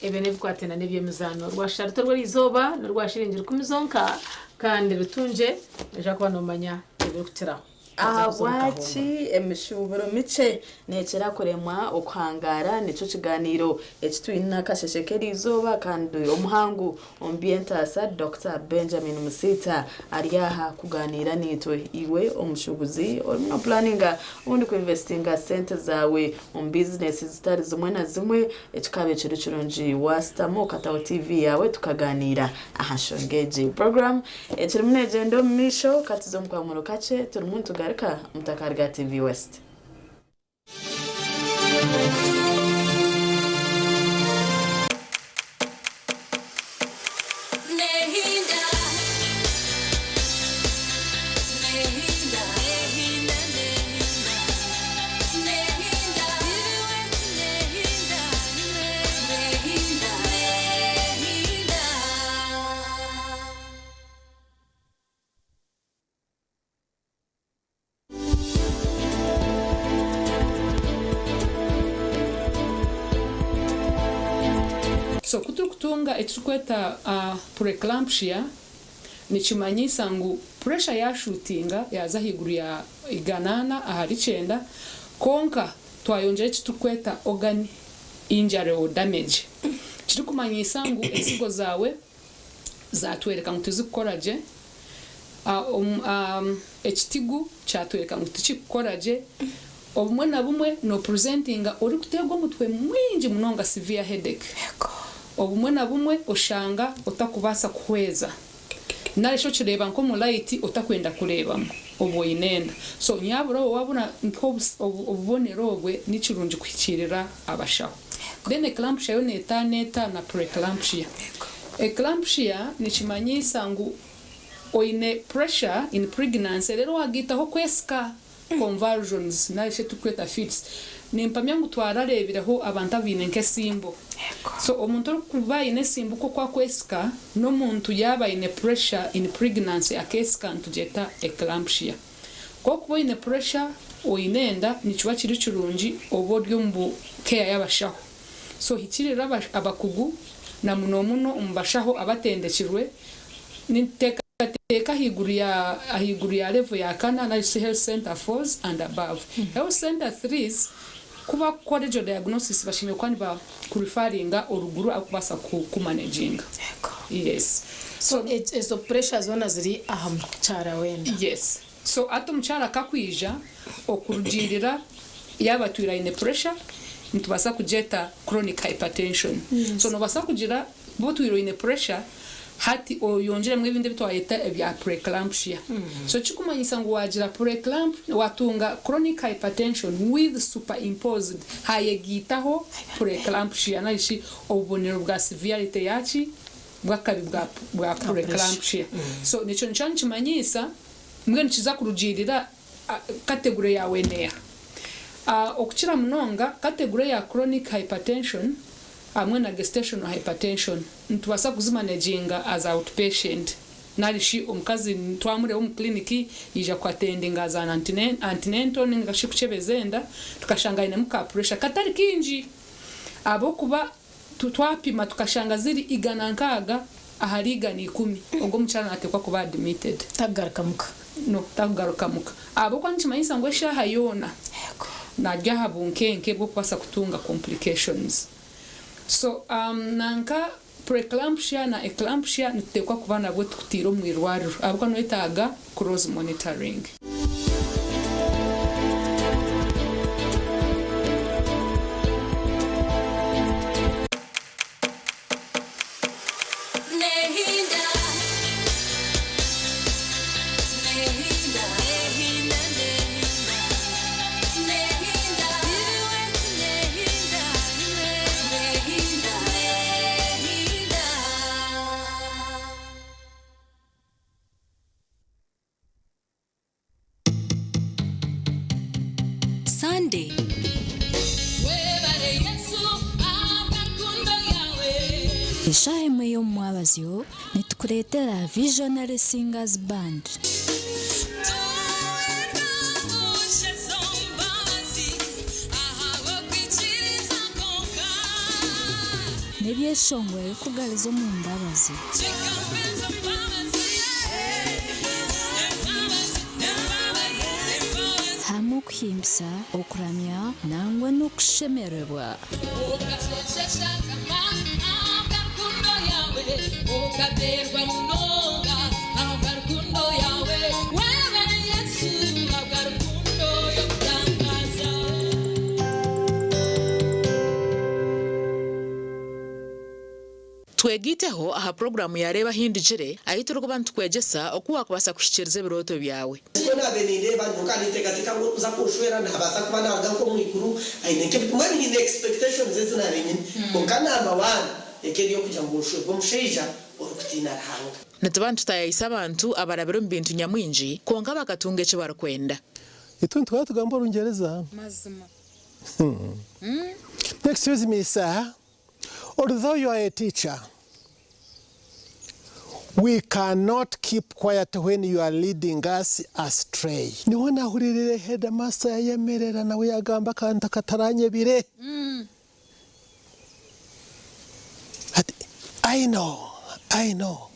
ebyo n'ebikwatana n'eby'emizaano rwashusha ruti orw'erizooba n'orwa shiringi rukumi zonka kandi rutungye noija kuba nomanya ebirikukiraho. Ahabwaki emishuuburo mikye neekira kuremwa okuhangaara? Nikyo kigaaniiro eki twine n'akasheshe k'eriizooba kandi omuhangu omu by'entaasa Dokita Benjamin Musiita ari aha kugaaniira naitwe. Iwe omushuubuzi orimu nopulaninga obundi kuinvesitinga sente zaawe omu bizinesi zitari zimwe na zimwe, ekikaaba kiri kirungi waasitama okataho tiivi yaawe tukagaaniira aha nshonga egi. Puroguraamu Ekirimu negyenda omu maisho, katuze omu kamuro kakye turimu nitugaruka omu Takaari ga TV West. So ku turikutunga eki turikweta preeclampsia nikimanyisa ngu pressure yashutinga yaza ahaiguru ya 409 kwonka twayongyera eki turikweta organ injury or damage kirikumanyisa ngu ensigo zaawe zatwereka ngu tizikukora gye, ekitigu kyatwereka ngu tikikukora gye, obumwe na bumwe nopurezentinga orikuteerwa omutwe mwingi munonga, severe headache, obumwe na bumwe oshanga otakubaasa kuhweza nari shi okireeba nk'omu light otakwenda kureebamu obwo oine enda. So nyabura obwo wabona nk'obubonero obwe nikirungi kuhikiirira abashaho. Then eclampsia yo netaana eta na preeclampsia? Eclampsia nikimanyiisa ngu oine pressure in pregnancy reero wagaitaho okwesika, convulsions nari shi ekiturikweta fits. Nimpamya ngu twarareebireho abantu abaine nk'esimbo. So omuntu orikuba aine esimbo ku oku akwesika n'omuntu yaaba aine pressure in pregnancy akeesika nitugyeta eclampsia. Ku okuba oine pressure, oine enda, nikiba kiri kirungi obe ori omu care y'abashaho. So hikirira abakugu na munomuno omu bashaho abatendekirwe. Nituteekateeka ahaiguru ya ahaiguru ya level ya kana nari shi health center fours and above. Health center threes ku bakukora egyo diagnosis bashemereire kuba niba kureferringa oruguru ahu kubaasa kukumaneginga. Yes. So ezo pressure zoona ziri aha mukyara w'enda. Yes. So hati omukyara akakwija okurugiirira yaaba atwire aine pressure nitubaasa kugyeta chronic hypertension. So nobaasa kugira kuba otwire oine pressure hati oyongyeremu ebindi ebi twayeta ebya preeclampsia. So ekikumanyisa ngu wagira preeclamp watunga chronic hypertension with superimposed hayegaitaho preeclampsia nari shi obubonero bwa severity yaki bw'akabi bwa bwa preeclampsia. So nekyo nikyo nikimanyiisa mbwenu nikiza kurugiirira category yaawe neeha. Okukira munonga category eya chronic hypertension hamwe na gestational hypertension nitubaasa kuzimaneginga as outpatient nari shi omukazi twamureeba omu clinic yaija ku attendinga as an antenatal ninga shi kukyebeza enda tukashanga ainemu ka pressure katari kaingi ahabw'okuba Twapima tukashanga ziri 160 ahari 110, ogwo omukyara natekwa kuba admitted. Takugaruka muka? No, takugaruka muka. Ahabw'okuba nikimanyisa ngu eshaaha yoona nari aha bunkenke bw'okubaasa kutunga complications. So nanka preeclampsia na eclampsia nitutekwa kuba nabwo tukutiire omu irwariro ahabw'okuba noyetaaga close monitoring. Sunday. Eshaaha emwe y'omu mwabazyo nitukureetera Visionary Singers Band. Ebyeshongoro ebirikugariza omu mbabazi. Hamwe okuhimbisa, okuramya nangwa n'okushemererwa. Twegaiteho aha puroguraamu ya Reeba Ahindugire, ahu turikuba nitukwegyesa oku waakubaasa kuhikiiriza ebirooto byawe. Nikwo naabaire nindeeba nyowe ninteekateeka ngu orikuza kunshwera naabaasa kuba naaruga nk'omu iguru aine nk'ebi mbwenu nyine expectations ezi naabaire nyine kwonka number one eka eri ey'okugira ngu nshwerwe omushaija orikutiina Ruhanga. Nituba nitutaayaayisa abantu abarabire omu bintu nyamwingi kwonka bakatunga eki barikwenda. Itwe nitukaba tugamba Orungyereza. Mazima. Excuse me sir, although you are a teacher, we cannot keep quiet when you are leading us astray. Niho nahuriirire headmaster yayemerera nawe yagamba akantu akataranyebire. Ati, I know, I know.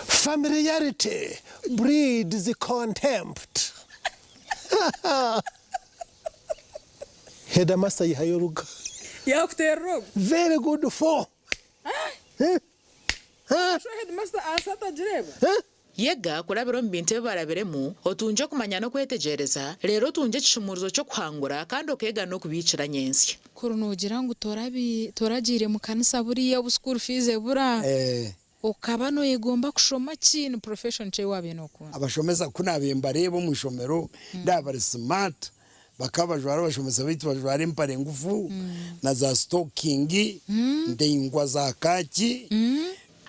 Familiarity breeds contempt. Headmaster yihayo oruga. Yakuterera ogwo. Very good for. Sho headmaster ansa atagireba. Yega kurabira omu bintu ebi barabiremu, otungye okumanya n'okwetegyereza, reero otungye ekishumuurizo ky'okuhangura kandi okeega n'okubiikira nyentsya. Kuri noogira ngu toragiire mu kanisa buriya obu school fees ebura, okaba noyegomba kushoma ki? Ni profession ki ei waabaire nookunda? Abashomesa ku naabaire mbareeba omu ishomero ndaaba bari smart, bakaba bajwara abashomesa baitu bajwara empare ngufu na za sitokingi ndaingwa za kaaki.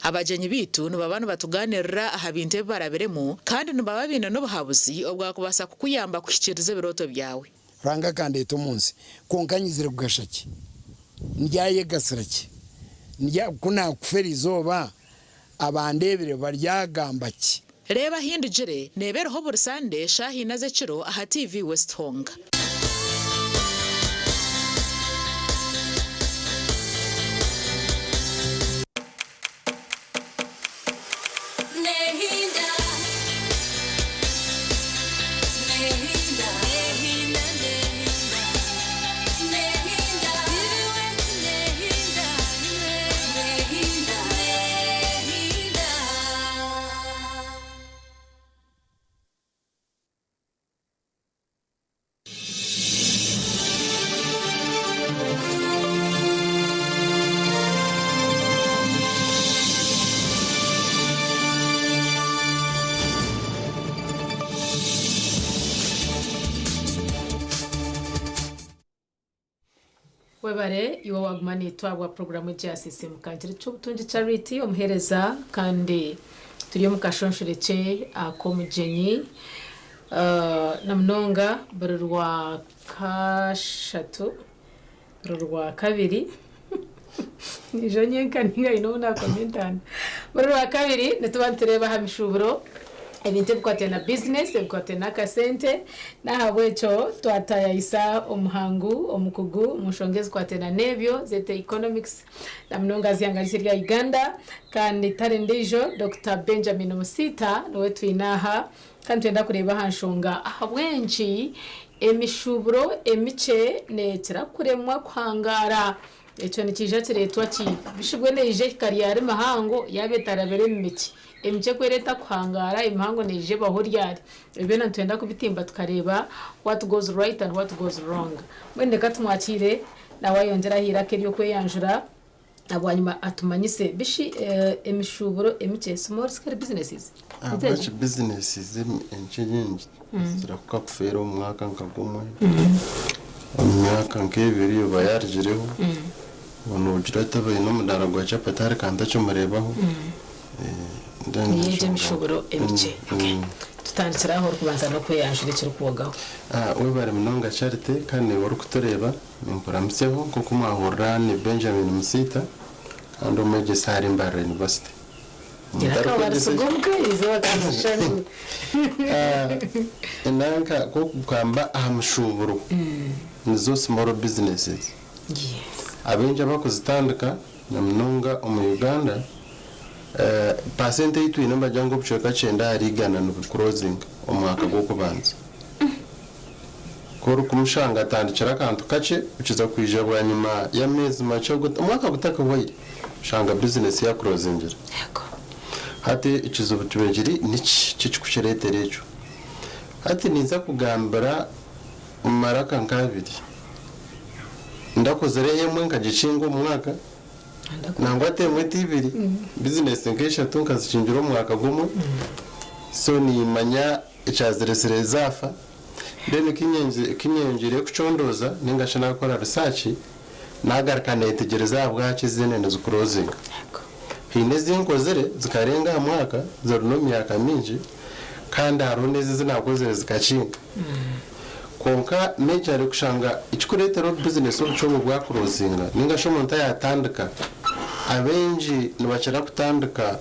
Abagyenyi baitu nibaba nibatugaaniirira aha bintu ebi barabiremu kandi nibaba baine n'obuhabuzi obwakubaasa kukuyamba kuhikiiriza ebirooto byawe. Ruhanga akandeeta omu nsi, kwonka nyizire kugasha ki? Ndyayegasira ki? Ndya, ku naakufa eri izooba, abandeebire baryagamba ki? Reeba Ahindugire neeba eriho buri Sande shaaha ina z'ekiro aha TV West Honga. Webare iwe waguma naitwe ahabwa puroguramu egi ya Sisiimuka. Nkiri Ky'obutungi Charity omuheereza kandi turi omu kashonshorekye ak'omugyenyi na munonga buri rwa kashatu buri rwa kabiri niijo nyenka ninga haine obu naakoma entaana buri rwa kabiri nituba nitureeba aha mishuuburo ebintu ebikwataine na bizinesi ebikwataine n'akasente n'ahabw'ekyo twatayayisa omuhangu omukugu omu nshonga ezikwataine n'ebyo zeete economics na munonga aha ihanga ryaitu erya Uganda kandi tari ndiijo Dokita Benjamin Musiita niwe twine aha kandi nitwenda kureeba aha nshonga ahabw'enki emishuuburo emikye neekira kuremwa kuhangaara. Ekyo nikiija kireetwa ki? Bishi bwenu eija ehika ryari mihango yaaba etarabire omu mikye? Emikye ku ereeta kuhangaara, emihango neija ebaho ryari? Ebyo byona nitwenda kubitimba tukareeba what goes right and what goes wrong. Mbwenu reka tumwakiire nawe ayongyere aha eiraka ery'okweyanjura bwanyima atumanyise bishi emishuuburo emikye, small scale businesses? Ahabwaki bizinesi enkye nyingi zirahuka kufeera omu mwaka nka gumwe, omu myaka nk'ebiri oba yaarugireho, obwo noogira oti abaine omudaara gwa chapati hari ka ntakimureebaho. Then Niyo egyo emishuburo emikye. Okay. Tutandikire aho orikubanza n'okweyanjura ekirikwogaho. Webare munonga Charity kandi naiwe orikutureeba ninkuramutsyaho nk'oku mwahurira ni Benjamin Musiita kandi omwegyesa ahari Mbarara University. Gira akabarisa g'omuka eizooba kamushanyu. Nanka nk'okugamba aha mishuburo nizo small businesses. Abaingi abakuzitandika. Na munonga omu Uganda, paasenti ei twine nibagira ngu obucweka kyenda ahari igana nibukurozinga omu mwaka gw'okubanza. Ku orikumushanga atandikire akantu kakye, okiza kwija bwanyima y'ameezi makye omwaka gutakahwaire, oshanga bizinesi yakurozingire. Hati ekizibu kibaire kiri niki? Kiki ekirikukireetera ekyo? Hati ninza kugambira omu maraka nk'abiri. Ndakozireho emwe nkagikinga omu mwaka, nangwa ti emwe ti ibiri, bizinesi nk'eshatu nkazikingira omu mwaka gumwe. So niimanya ekyaziresire zaafa. Then ku nyeyongyeireyo kucondooza nainga shi naakora research, naagaruka neetegyereza ahabwaki ezindi nizikurozinga. Haine ezi nkozire zikarenga aha mwaka, ziri n'omu myaka mingi, kandi hariho n'ezi ezi naakozire zikakinga. Kwonka majorly kushanga ekirikureetera obubizinesi obukye obwo bwakurozinga nainga shi omuntu ayaatandika, abaingi nibakira kutandika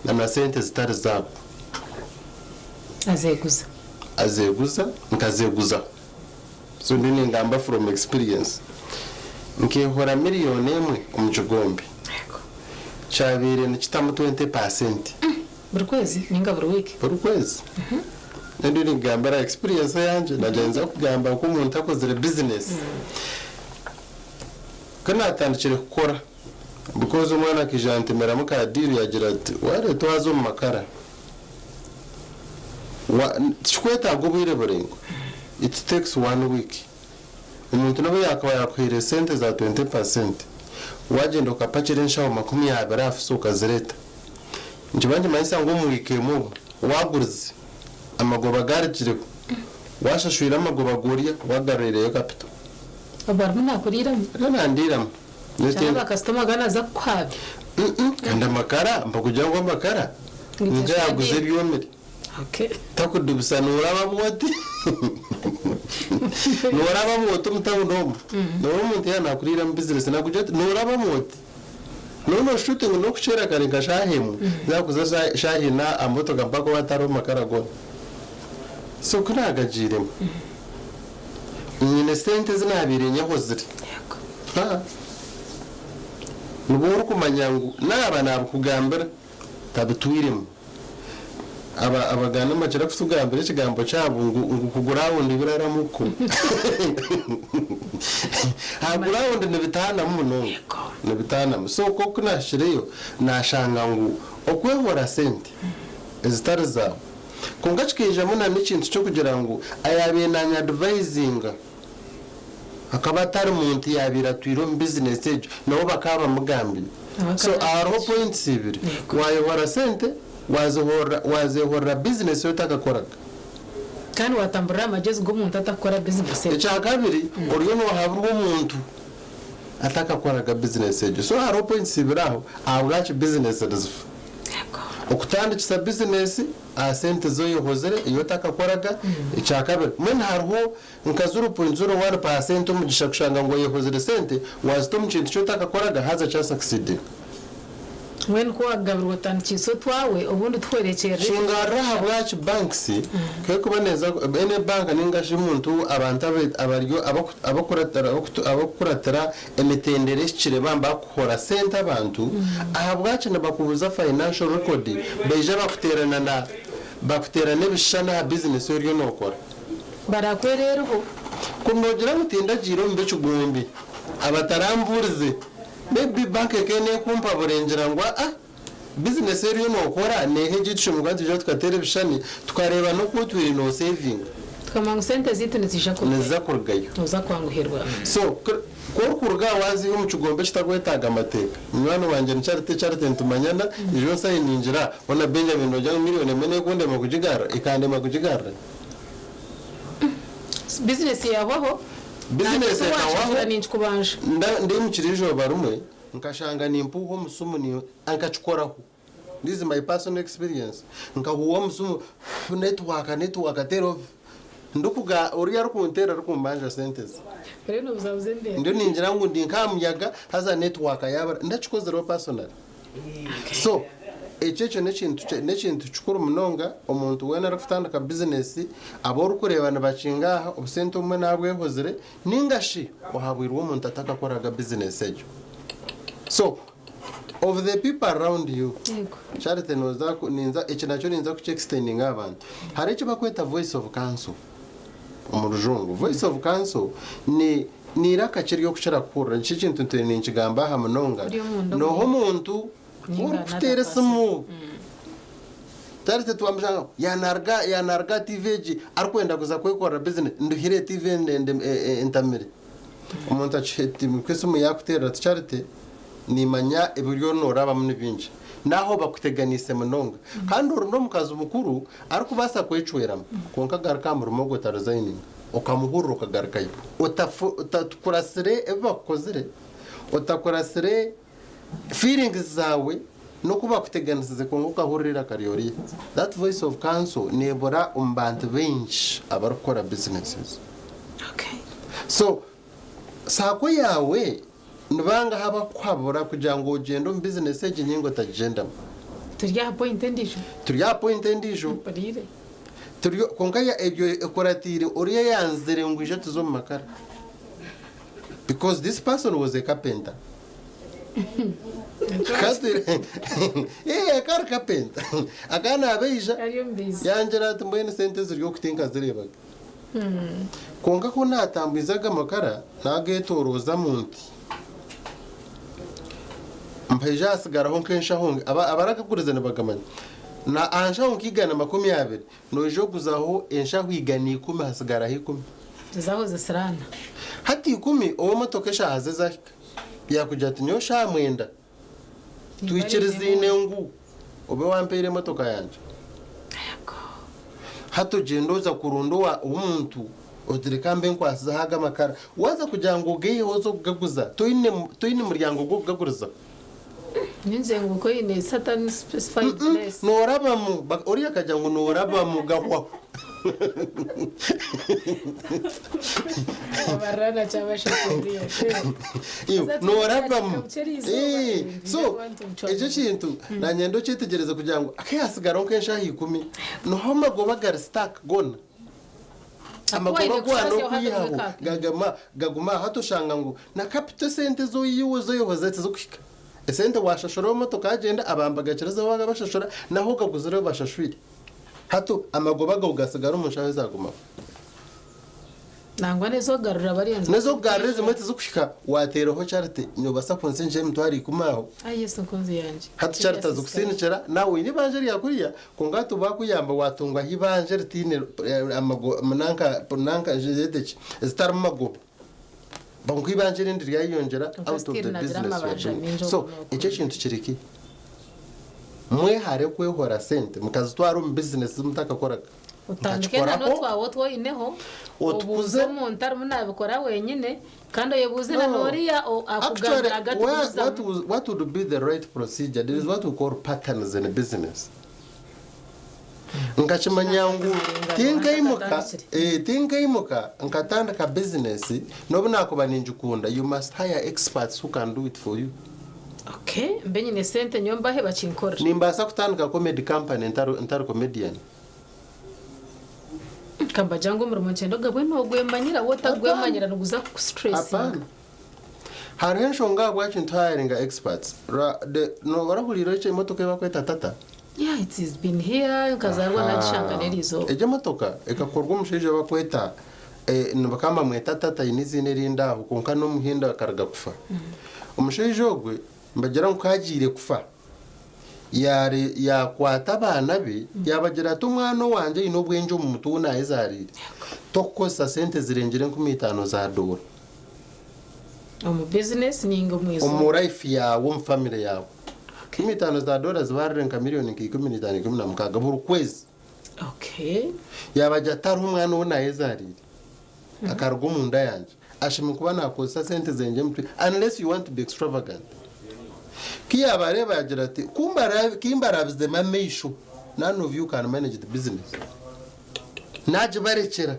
na sente zitari zaabo. Azeeguza. Azeeguza, nkazeeguzaho. So ndiyo ningamba from experience. Nkeehora miriyoni emwe omu kigombe. Kyabaire nikitamu 20%. Buri kwezi ninga buri wiiki? Buri kwezi. Ndiyo ningambira experience eyangye, nagira ninza kugamba nk'omuntu akozire bizinesi. Ku naatandikire kukora, because omwana akaija yantemeramu ka deal yagira ati, wareeta waaza omu makara, wa, tikikwetaaga obwire buraingwa, it takes one week. Omuntu nobu yaakuba yaakuhaire sente za 20%, waagyenda okapakira enshaho 20 aha fuso okazireeta, nikiba nikimanyisa ngu omu wiiki emwe obwo waagurize, amagoba gaarugireho, waashashwire amagoba g'orya, waagaruriireyo capital. Obwo arimu naakuriiramu? Ariyo nandiiramu. Kyaba bakasitoma agaba naaza kukuhaabya? Kandi amakara, mpa kugira ngu amakara nigo yaaguza ebyomire. Takudubisa nooraba bwoti nooraba bwoti omu tawuni omu nooreba omuntu yaaba naakuriiramu bizinesi naakugira ati nooraba bwoti nooba nooshusha oti ngu n'okukyera kare nka shaaha emwe zaakuza shaaha ina aha motoka mpaka obu hatariho makara goona. So ku naagagiiremu nyine sente ezi naabaire nyehozire nibwo orikumanya ngu naaba naabikugambira tabitwiremu. Aba Abaganda nibakira kutugambira ekigambo kyabo ngu ngu kugurawundi biraramuku. Aha gurawundi nibitaanamu munonga, nibitaanamu. So nk'oku naahikireyo naashanga ngu okwehora sente ezitari zaawe kwonka kikaijamu na n'ekintu ky'okugira ngu ayaabaire naanyadivayizinga akaba atari muntu yaabaire atwire omu bizinesi egyo, nabo bakaba bamugambiire. So hariho points ibiri, waayehora sente, waazihorera waazehorera bizinesi ei otakakoraga. Kandi waatamburira aha magyezi g'omuntu atakukora bizinesi egyo. Ekyakabiri, oriyo noohaburwa omuntu atakakoraga bizinesi egyo. So hariho points ibiri aho ahabwaki bizinesi nizifa. Okutandikisa bizinesi aha sente ezi oyehozire ei otakakoraga, ekyakabiri mbwenu hariho Nka 0.01 paasenti omugisha kushanga ngu oyehozire sente waazita omu kintu ki otakakoraga haza kya succeedinga. Mbwenu ku waakugabirwa otandikiise otwawe obundi tuhwerekyerera ekyo Kingarura ahabwaki banks ku erikuba neeza any bank ninga shi omuntu abantu abari abakukuratira emitendera ehikire bamba bakuhora sente abantu ahabwaki nibakubuuza financial record baija bakuteerana na bakuteerana ebishushani aha business ei oriyo nookora. Barakwereereho. Ku noogira ngu tindagiire omu b'ekigombe abatarambuurize, maybe bank ekaba neekumpabura engira ngu aa, bizinesi ei oriyo nookora neeha egi tushemereire kuba nitwija tukateera ebishushani tukareeba n'oku otwire noosevinga. Tukamanya ngu sente zaitu niziija kurugayo. Niziza kurugayo. Nooza kwanguhirwa. So, ku orikuruga aha waaziiha omu kigombe ekitarikwetaaga mateeka, munywani wangye nikyo arita eki arita nitumanyana, ijo nsayiningira, hoona Benjamin noogira ngu miriyoni emwe neekundema kugigarura? Ekandema kugigarura. Bizinesi yahwaho. Bizinesi Naanye ekahwaho. ninkikubanja. Ndaimukire eizooba rimwe nkashanga nimpuuha omusimu ni nkakikoraho. This is my personal experience. Nkahuuha omusimu network network teera ndikuga oriya arikunteera arikumbanja sente ze. Oriyo nobuzabuza embeera. Ndiyo ningira ngu ndi nk'aha muyaga haza network yaabura. Ndakikozireho personally. So ekyo ekyo n'ekintu n'ekintu kikuru munonga omuntu weena arikutandika bizinesi abu orikureeba nibakinga aha obusente obumwe naabwehozire ninga shi ohabwirwe omuntu atakakoraga bizinesi egyo. So Of the people around you. Yego. Charity noza ku- ninza eki nakyo ninza kukyextendinga abantu. Hari eki bakweta voice of counsel omu rujungu. Voice of counsel ni ni iraka ki ery'okukira kuhurira nikyo ekintu nti ninkigamba aha munonga. Ori omunda Noha omuntu Ninga orikuteera another esimu. Charity twamushanga yanaruga yanaruga TV egi arikwenda kuza kwekorera business nduhire TV ndende entamire. Omuntu akisimu yakuteerera ati Charity nimanya ebiryo noorabamu ni bingi naho bakuteganiise munonga kandi ori n'omukazi mukuru arikubaasa kwecweramu kwonka garuka aha murimo gwe otaresigninga okamuhurira okagarukayo otakurasire ebi bakukozire otakurasire feelings zaawe n'oku bakuteganisize kwonka okahurira eiraka ryoriya. That voice of counsel neebura omu bantu baingi abarikukora businesses. So saako yaawe nibangahi abakuhabura kugira ngu ogyende omu bizinesi egi ninga otagigyendamu? Turi aha point endiijo. Turi aha point endiijo. Mpuriire. Turi kwonka ebyo ekuratiire oriya yanzire ngu ije tuze omu makara. Because this person was a carpenter. Eh, akaba ari carpenter. Akaba naabeija yangira ati mbwenu sente eziri oku tinkazireebaga. Kwonka ku naatambwize aga makara naageetooroozamu nti mpaija hasigaraho nk'enshaho abaragagurize nibagamanya. Na aha nshaho nka 120 noija oguzaho enshaho 110 hasigaraho 10. Zaho zisiraana. Hati 10 ow'emotoka eshaaha ze zahika yaakugira ati nyowe shaaha 9 twikirizaine ngu obe wampeire emotoka yangye. Hati ogyenda oza kuronda owa omuntu oti reka mbe nkwasizeho aga amakara. Waaza kugira ngu ogaiheho oze kugaguza toine toine muryango gw'okugagurizaho. Ninze ngu koine certain specified place. Noorabamu oriya akagira ngu noorabamu gahwaho. Abarana kyabashemereire. Iwe, noorabamu. Eh, so ekyo ekintu nanye ndokyetegyereza kugira ngu akayasigaraho nk'enshaha 10 niho amagoba gari stuck gona. Amagoba Waine gwana kushasya okwihaho ohagame gagama gaguma aha hati oshanga ngu na capital esente zoyiwe zoyohoze tizikuhika. Esente washashuraho emotoka yagyenda abamba gakirizeho wagabashashura naho ogaguzireho bashashwire. Hati amagoba gawe gasigara omu nshaho ezagumaho. Nangwa n'ezokugarura barenze. N'ezokugarura ezimwe tizikuhika wateeraho Charity nobasa kunsindikira emitwaro 10 aho. Ai Yesu nkunzi yangye. Hati Charity azikusindikira nawe oine eibanja rya kuriya kwonka hati bakuyamba watungwaho eibanja eritaine amagoba nanka nanka zitarimu magoba. Kwonka eibanja erindi ryayeyongyera Kwonka out of still the nagira business you are amabanja doing. maingi So oku n'oku. ekyo ekintu kireki mwehare kwehora sente mukazitwara omu bizinesi zi mutakakoraga. Otandike na Nkakikoraho. n'otwawe otu oineho Otukuze. obuuze omuntu arimu nabikora wenyine kandi oyebuuze na No. n'oriya Actually, akugambira agatuguzamu. what would be the right procedure? There is what we call patterns in business. Nkakimanya ngu tinkaimuka tinkaimuka nkatandika business n'obu nakuba ningikunda you must hire experts who can do it for you. Okay, mbe nyine sente nyowe mbahe bakinkorere. Nimbaasa kutandika comedy company ntari comedian. Kambagira ngu omurimo nkyenda ogabwe nogwemanyira wotagwemanyira niguza kukustress. Hapana. Hariho enshonga ahabwaki nituhayaringa experts. No, orahuriire ekyo emotoka ei barikweta Tata? Yeah, it has been here nkazarwa nagishanga n'erizooba. Egyo emotoka ekakorwa omushaija ou barikweta bakaba nibamweta Tata aine eiziina erindi aho kwonka n'omuhindi akaruga kufa. Omushaija ogwe nibagira ngu ku agiire kufa yaakwata abaana be yaabagira ati omwana owangye aine obwengye omu mutwe ou naayezaariire tokukozesa sente zirengire 5,000 za doora. Omu business ninga omu izooba. Omu life yaawe omu family yaawe. 5,000 za doora zibarire nka miriyoni nka 15 16 buri kwezi. Okay. Yaabagira ati hariho omwana ou naayezaariire akaruga omu nda yangye ashemereire kuba naakozesa sente zengye mutwe unless you want to be extravagant. Ku yaabareeba yaagira ati ku mbarabizemu amaisho none of you can manage the business. Naagibarekyera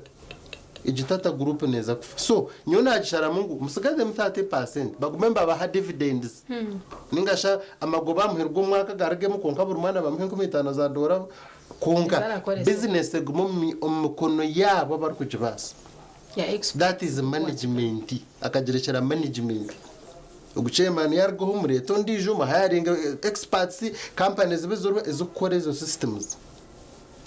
egi Tata group neeza kufa. So nyowe naagisharamu ngu musigazemu 30% bagume nibabaha dividends. Ninga shi amagoba aha muheru gw'omwaka garugemu kwonka buri mwana bamuhe 5,000 za doora kwonka bizinesi egume omu mikono yaabo abarikugibaasa. Yeah, That is management. Akagirekyera management. Ogu chairman yarugaho mureete ondiijo muhayaringe experts, company zibe ziriho ezikukora ezo systems.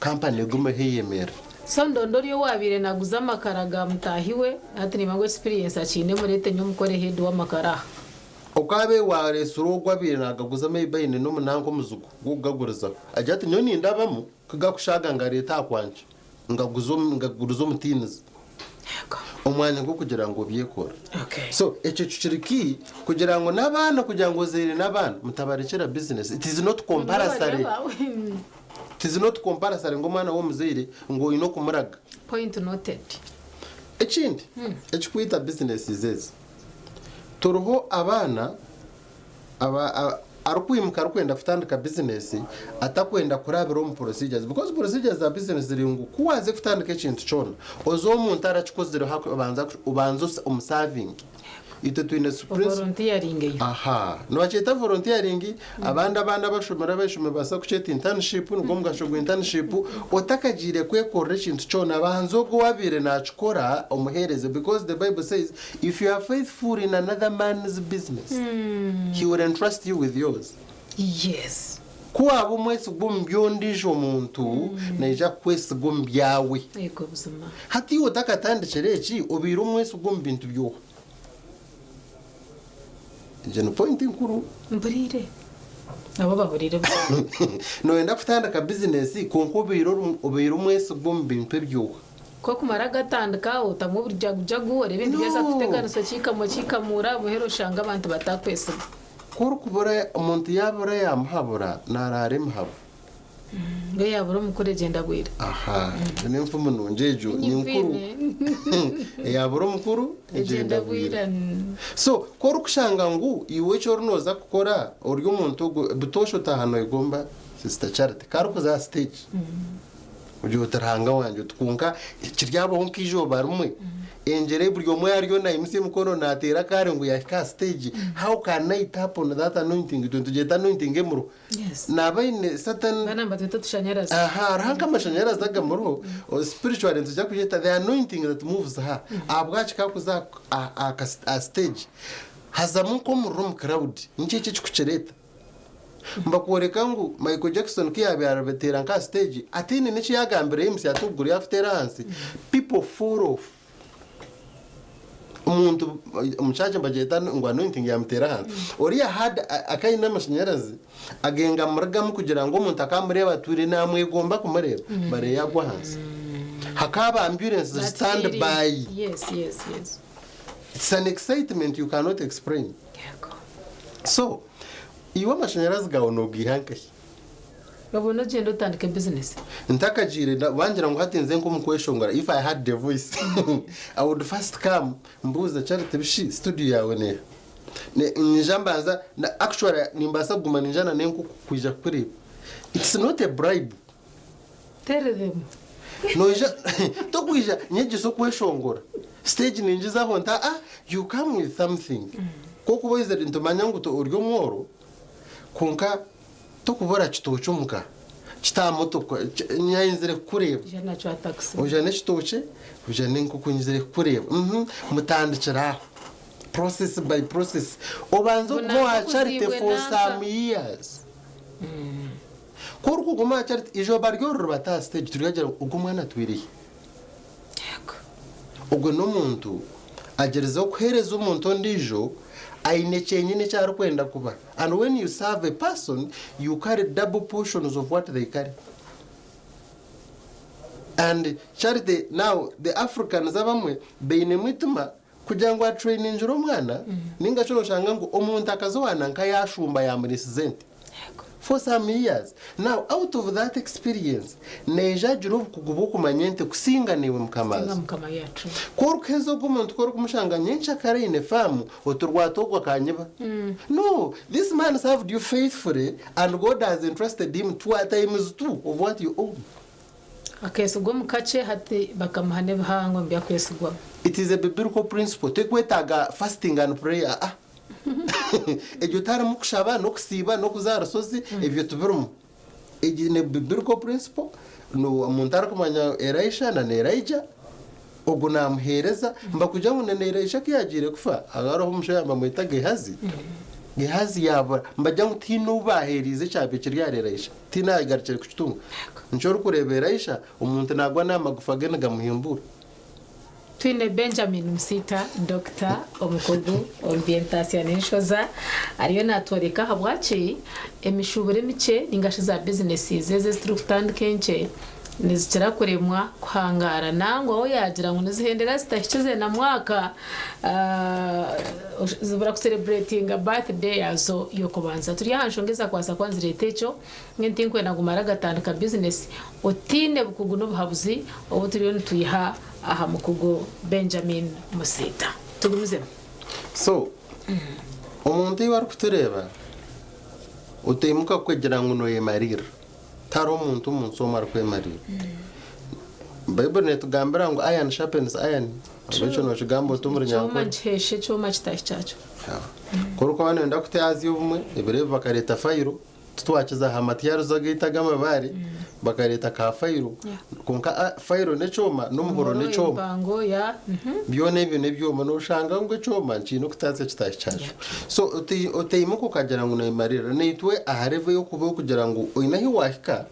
Company egumeho eyemerere. So ndonda ori owabaire naguza amakara ga mutaahi we hati nimanya ngu experience akiine mureete nyowe mukore head w'amakara aha. Okaabe waareetsire ogwo abaire naagaguza maybe aine n'omunanka omuzigu gw'okugagurizaho agira ati nyowe nindabamu kugakushaaga ngareete aha kwangye ngaguze ngagurize omutiinizi omwanya gw'okugira ngu obyekore. So ekyo kiri key kugira ngu n'abaana kugira ngu ozaire n'abaana mutabarekyera business it is not compulsory it is not compulsory ngu omwana w'omuzaire ngu oine okumuraga. Point noted. Ekindi ekikwita businesses ezi turiho abaana aba arikwimuka arikwenda kutandika bizinesi atakwenda kurabira omu procedures because procedures za bizinesi ziri ngu ku waaza kutandika ekintu kyona oze omuntu arakikozireho obanza obanze omusavinge. Itwe twine Volunteering eyo. Aha nibakyeta volunteering abandi abandi abashomire ab'eishomero nibabaasa kukyeta internship nigwo omugasho gwa internship otakagiire kwekorera ekintu kyona banza ogwo owabaire nakikora omuheereze because the bible says if you are faithful in another man's business he will entrust you with yours. Yes. Ku waaba omwesigwa omu by'ondiijo muntu naija kukwesiga omu byawe. Yego buzima. Hati iwe otakatandikire eki obaire omwesigwa omu bintu by'oha? Egyo ni pointi nkuru. Mpuriire. Nabo bahuriire buzima. Nooyenda kutandika bizinesi kwonka obaire obaire omwesigwa omu bintu eby'oha? Ku okumara gatandika otamu obujagujagu oreeba ebintu byaza kuteganisa okiikamu okiikamuura buheru oshanga abantu batakwesiga. Ku orikubura omuntu yaabura yaamuhabura naaraara emihabo. Mbwenu yaabura omukuru egyenda bwira. Aha, egyo n'enfumu nungi egyo ni nkuru. Eyaabura omukuru egyenda bwira. So ku orikushanga ngu iwe eki ori nooza kukora ori omuntu ogwo butoosha otaaha nooyegomba Sister Charity ku arikuza aha stage ogira oti Ruhanga wangye oti kwonka kiryabaho nk'eizooba rimwe engyere buri omwe ariyo naimutsya emikono naateera akaari ngu yaahika aha stage how can I tap on that anointing itwe nitugyeta anointing emuriho Naaba aine certain. Bana nibatweta otushanyarazi. Aha, hariho nk'amashanyarazi agamuriho, spiritually nitwija kugyeta the anointing that moves her. Ahabwaki ku arikuza aha stage hazamu nk'omuriro omu crowd, niki eki ekirikukireeta? Nibakworeka ngu Michael Jackson ku yaabaire arabateera nk'aha stage ataine n'eki yaagambire MC ati okuguru yaakuteera ahansi, people fall off. Omuntu omu church nibagyeta ngu anointing yamuteera ahansi. Oriya had akaba aine amashanyarazi agenga amurugamu kugira ngu omuntu akamureeba atwire namwegomba kumureeba bareyo agwa ahansi. Hakaaba ambulance ziri stand by. Yes, yes, yes. It's an excitement you cannot explain. So iwe amashanyarazi gaawe nogaiha nkahi? Obone ogyende otandike business. Ntakagiire bangira ngu hati nze nk'omu kweshongora if I had the voice I would first come mbuuze Charity bishi studio yaawe neeha? Nyija mbanza actually nimbaasa kuguma ninjana n'enkoko kwija kukureeba it's not a bribe. Tell them. Noija tokwija nyegyesa okweshongora stage ningizaho nta ah you come with something ku okuba oizire nitumanya ngu ori omworo kwonka Tokubura kitookye omuka kitaha motoka nyayenzire kukureeba. Oija n'ekitookye oija n'enkoko nyizire kukureeba uhmm mutandikire aho process by process obanze ogume owa charity for some years. Ku orikuguma aha charity eizooba ryororobata aha stage turyagira ngu ogu omwana atwire hi? Ogwo n'omuntu agyerizeho kuheereza omuntu ondiijo aine kyenyine eki arikwenda kuba and when you serve a person you carry double portions of what they carry and charity now the Africans abamwe bainemu eitima kugira ngu atrainingire omwana ninga shi noshanga ngu omuntu akaza owa nanka yashumba yamurisiza ente for some years now out of that experience naija agira obukugu bw'okumanya ente kusinga naiwe Kusinga mukama mukama yeah true. Ku orikuheza ogwo omuntu ku orikumushanga nyenkyakare aine faamu oti rwata ogwo akanyiba no this man served you faithfully and God has entrusted him times two of what you own. Akeesigwa omu kakye hati bakamuha n'ebihango omu by'akwesigwamu. It is a biblical principle torikwetaaga fasting and prayer aa egyo tiharimu kushaba n'okusiiba n'okuza aha rushozi ebyo tibirimu egi ni biblical principle omuntu arikumanya Elisha na Elijah. Ogu naamuheereza, mbakugira ngu na Elisha ku yaagiire kufa, hariho omushaija nibamweta Gehazi. Gehazi yaabura, nibagira ngu tihaine ou baaheereize ekyabaire kiri ahari Elisha, tihaine agarukire kukitunga. Nikyo orikureeba Elisha, omuntu naagwa n'aha magufa ge nigamuhimbuura. Twine Benjamin Musiita, Dokita omukugu omu by'entaasya n'enshoza, ariyo naatworeka ahabwaki emishuuburo emikye ninga shi za bizinesi ezi ezi turikutandika enkye nizikira kuremwa kuhangaara. Nangwa we yaagira ngu nizihendera zitahikize na mwaka zibura kusereburetinga birthday yaazo y'okubanza. Turi aha nshonga ezakubaasa kuba nizireeta ekyo. Mbwenu tinkwenda ngu mare gatandika bizinesi otaine bukugu n'obuhabuzi obu turiyo nitwiha aha mukugu Benjamin Musiita. Tugumizemu. So, omuntu iwe arikutureeba, otaimuka kugira ngu noyemariirira. Tihariho omuntu omu nsi omwe arikwemariirira. Baiburi netugambira ngu iron sharpens iron, ekyo nokigamba ota omu Ekyoma Runyankore. nikiheesha ekyoma kitaahi kyakyo. Ku orikuba noyenda kutyaza obumwe, ebiro ebi bakareeta fayiro, Titwakiza aha matyarizo agaitu ag'amabaare, bakareeta ka fayiro. Kwonka fayiro n'ekyoma n'omuhoro n'ekyoma. Empango ya. Byona ebyo n'ebyoma. Nooshanga ngu ekyoma kiine okutaasa ekitaahi kyakyo. So otaimuka okagira ngu noyemarira. Naitwe aha level y'okuba okugira ngu oine ahi waahika,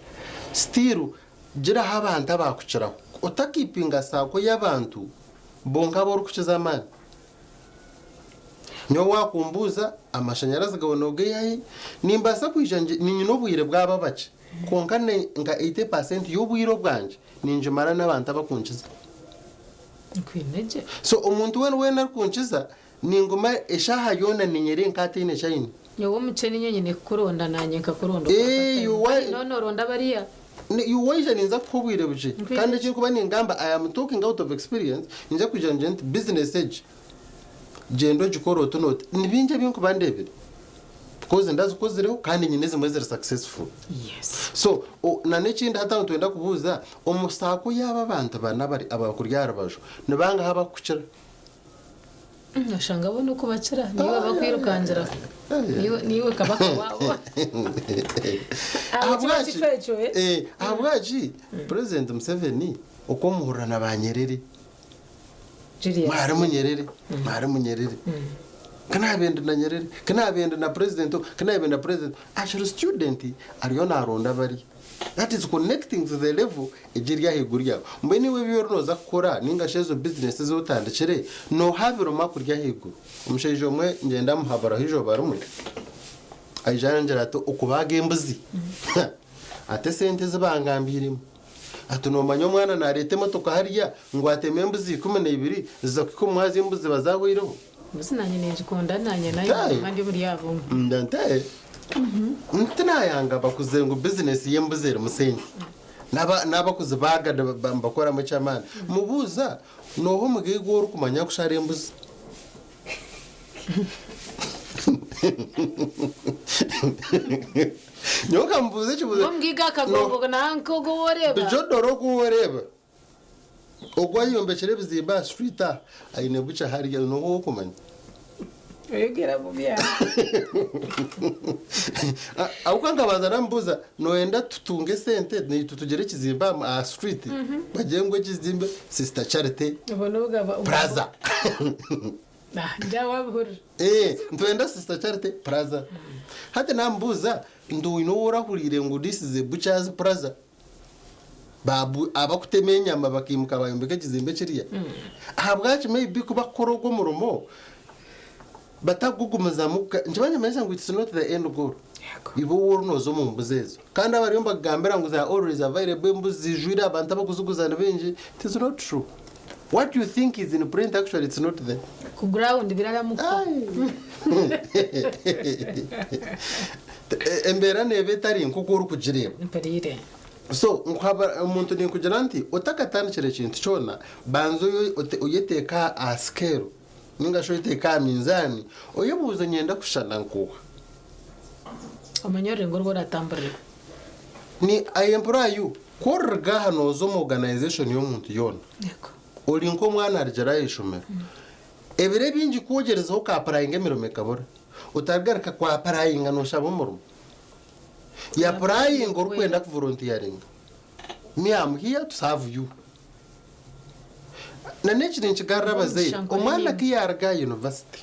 still giraho abantu abaakukiraho. Otakiipinga saako y'abantu bonka abu orikukiza amaani. Nyowe waakumbuuza amashanyarazi gawe noogaiha hi? Nimbaasa kwija niinyine obwire bwaba bakye kwonka nka 80% y'obwire obwangye ningimara n'abantu abakunkiza. Nkwine gye. So omuntu weena weena arikunkiza ninguma eshaaha yoona niinyeree nk'ataine eki aine. Nyowe omukye niinye nyine kukuronda naanye nkakuronda okwata time. Kandi noona oronda bariya. Iwe waija ninza kukuha obwire bukye kandi eki ndikuba ningamba I am talking out of experience, ninza kwija ngire nti business egi gyenda ogikore oti n'oti. Ni bingi ebi ndikuba ndeebire because ndazikozireho kandi nyine ezimwe eziri successful. So na n'ekindi hati aho nitwenda kubuuza omu saako yaaba abantu bana abari abakuri aha rubaju ni bangahi abakukukira? Oshanga bo n'okubakira niiwe bakwirukangiraho niiwe kabaka waabo. Aho kiba kifo ekyo eh. Ahabwaki Purezidenti Museveni okwomuhurira na ba Nyerere? Julius. Mwarimu Nyerere, mwarimu Nyerere. Ku naabaire ndi na Nyerere, ku naabaire ndi na purezidenti ogu, ku naabaire ndi na purezidenti ogu. Akiri student ariyo naaronda bariya. That is connecting to the level egi eri ahaiguru yaawe. Mbwenu iwe ebi oriyo nooza kukora nainga shi ezo bizinesi ezi otandikire, nooha birimu akuri ahaiguru? Omushaija omwe ngyenda muhaburaho eizooba rimwe, aija arangira ati okubaaga embuzi, ati esente ezi bangambiiremu, ati noomanya omwana naareeta emotoka hariya ngu ateme embuzi 12 ziza kuhika omu mwazyo embuzi ziba zaahweireho. Embuzi naanye ningikunda naanye naanye ndi omuri abo. Nte tinayanga bakuze ngu bizinesi y'embuzi erimu sente. N'abakuzibaaga nibakoramu eky'amaani. Mubuuza, nooha omugaiga ou orikumanya arikushara embuzi? Nyowe nkamubuuza ekibuuzo. Omugaiga akagongo nanka ogu ou oreeba. Bijodora ogu ou oreeba. Ogu ayombekire ebizimbe aha street aha aine bukya hariya noha owokumanya. Oyogera bubi aha. Ahabw'okuba nkabanza namubuuza noyenda tutunge esente naitwe tugire ekizimbe aha street bagire ngu ekizimbe sister Charity Plaza. Nitwenda sister Charity Plaza. Hati namubuuza nti oine ou orahuriire ngu this is a butcher's plaza? Abakutema enyama bakaimuka bayombeka ekizimbe kiriya. Ahabwaki maybe ku bakukora ogwo omurimo batakugugumizamu nikiba nikimanyisa ngu it's not the end goal. Iwe ou ori nooza omu mbuzi ezo. Kandi abariyo nibakugambira ngu they are always available embuzi zijwire abantu abakuziguza ni baingi, it is not true. What you think is in print actually it's not there. Ku ground biraramuka. Embeera neeba etari nk'oku orikugireeba. Mpuriire. So nkuhaba omuntu ninkugira nti otakatandikire ekintu kyona banza oyeteeke aha scale ninga shi oyeteeke aha minzaani oyebuuze niinyenda kushushana nkuuha. Omanye orurengo oru oratamburira. Ni I implore you ku oriruga aha nooza omu organisation y'omuntu yoona ori nk'omwana arugire aha ishomero ebiro ebingi ku ogyerizeho oka applyinga emirimo ekabura otarigaruka ku applyinga nooshaba omurimo. Yapurayinga orikwenda kuvolontiyaringa. Me am here to serve you. Na n'eki ninkigarura abazaire, omwana ku yaaruga aha yunivasite,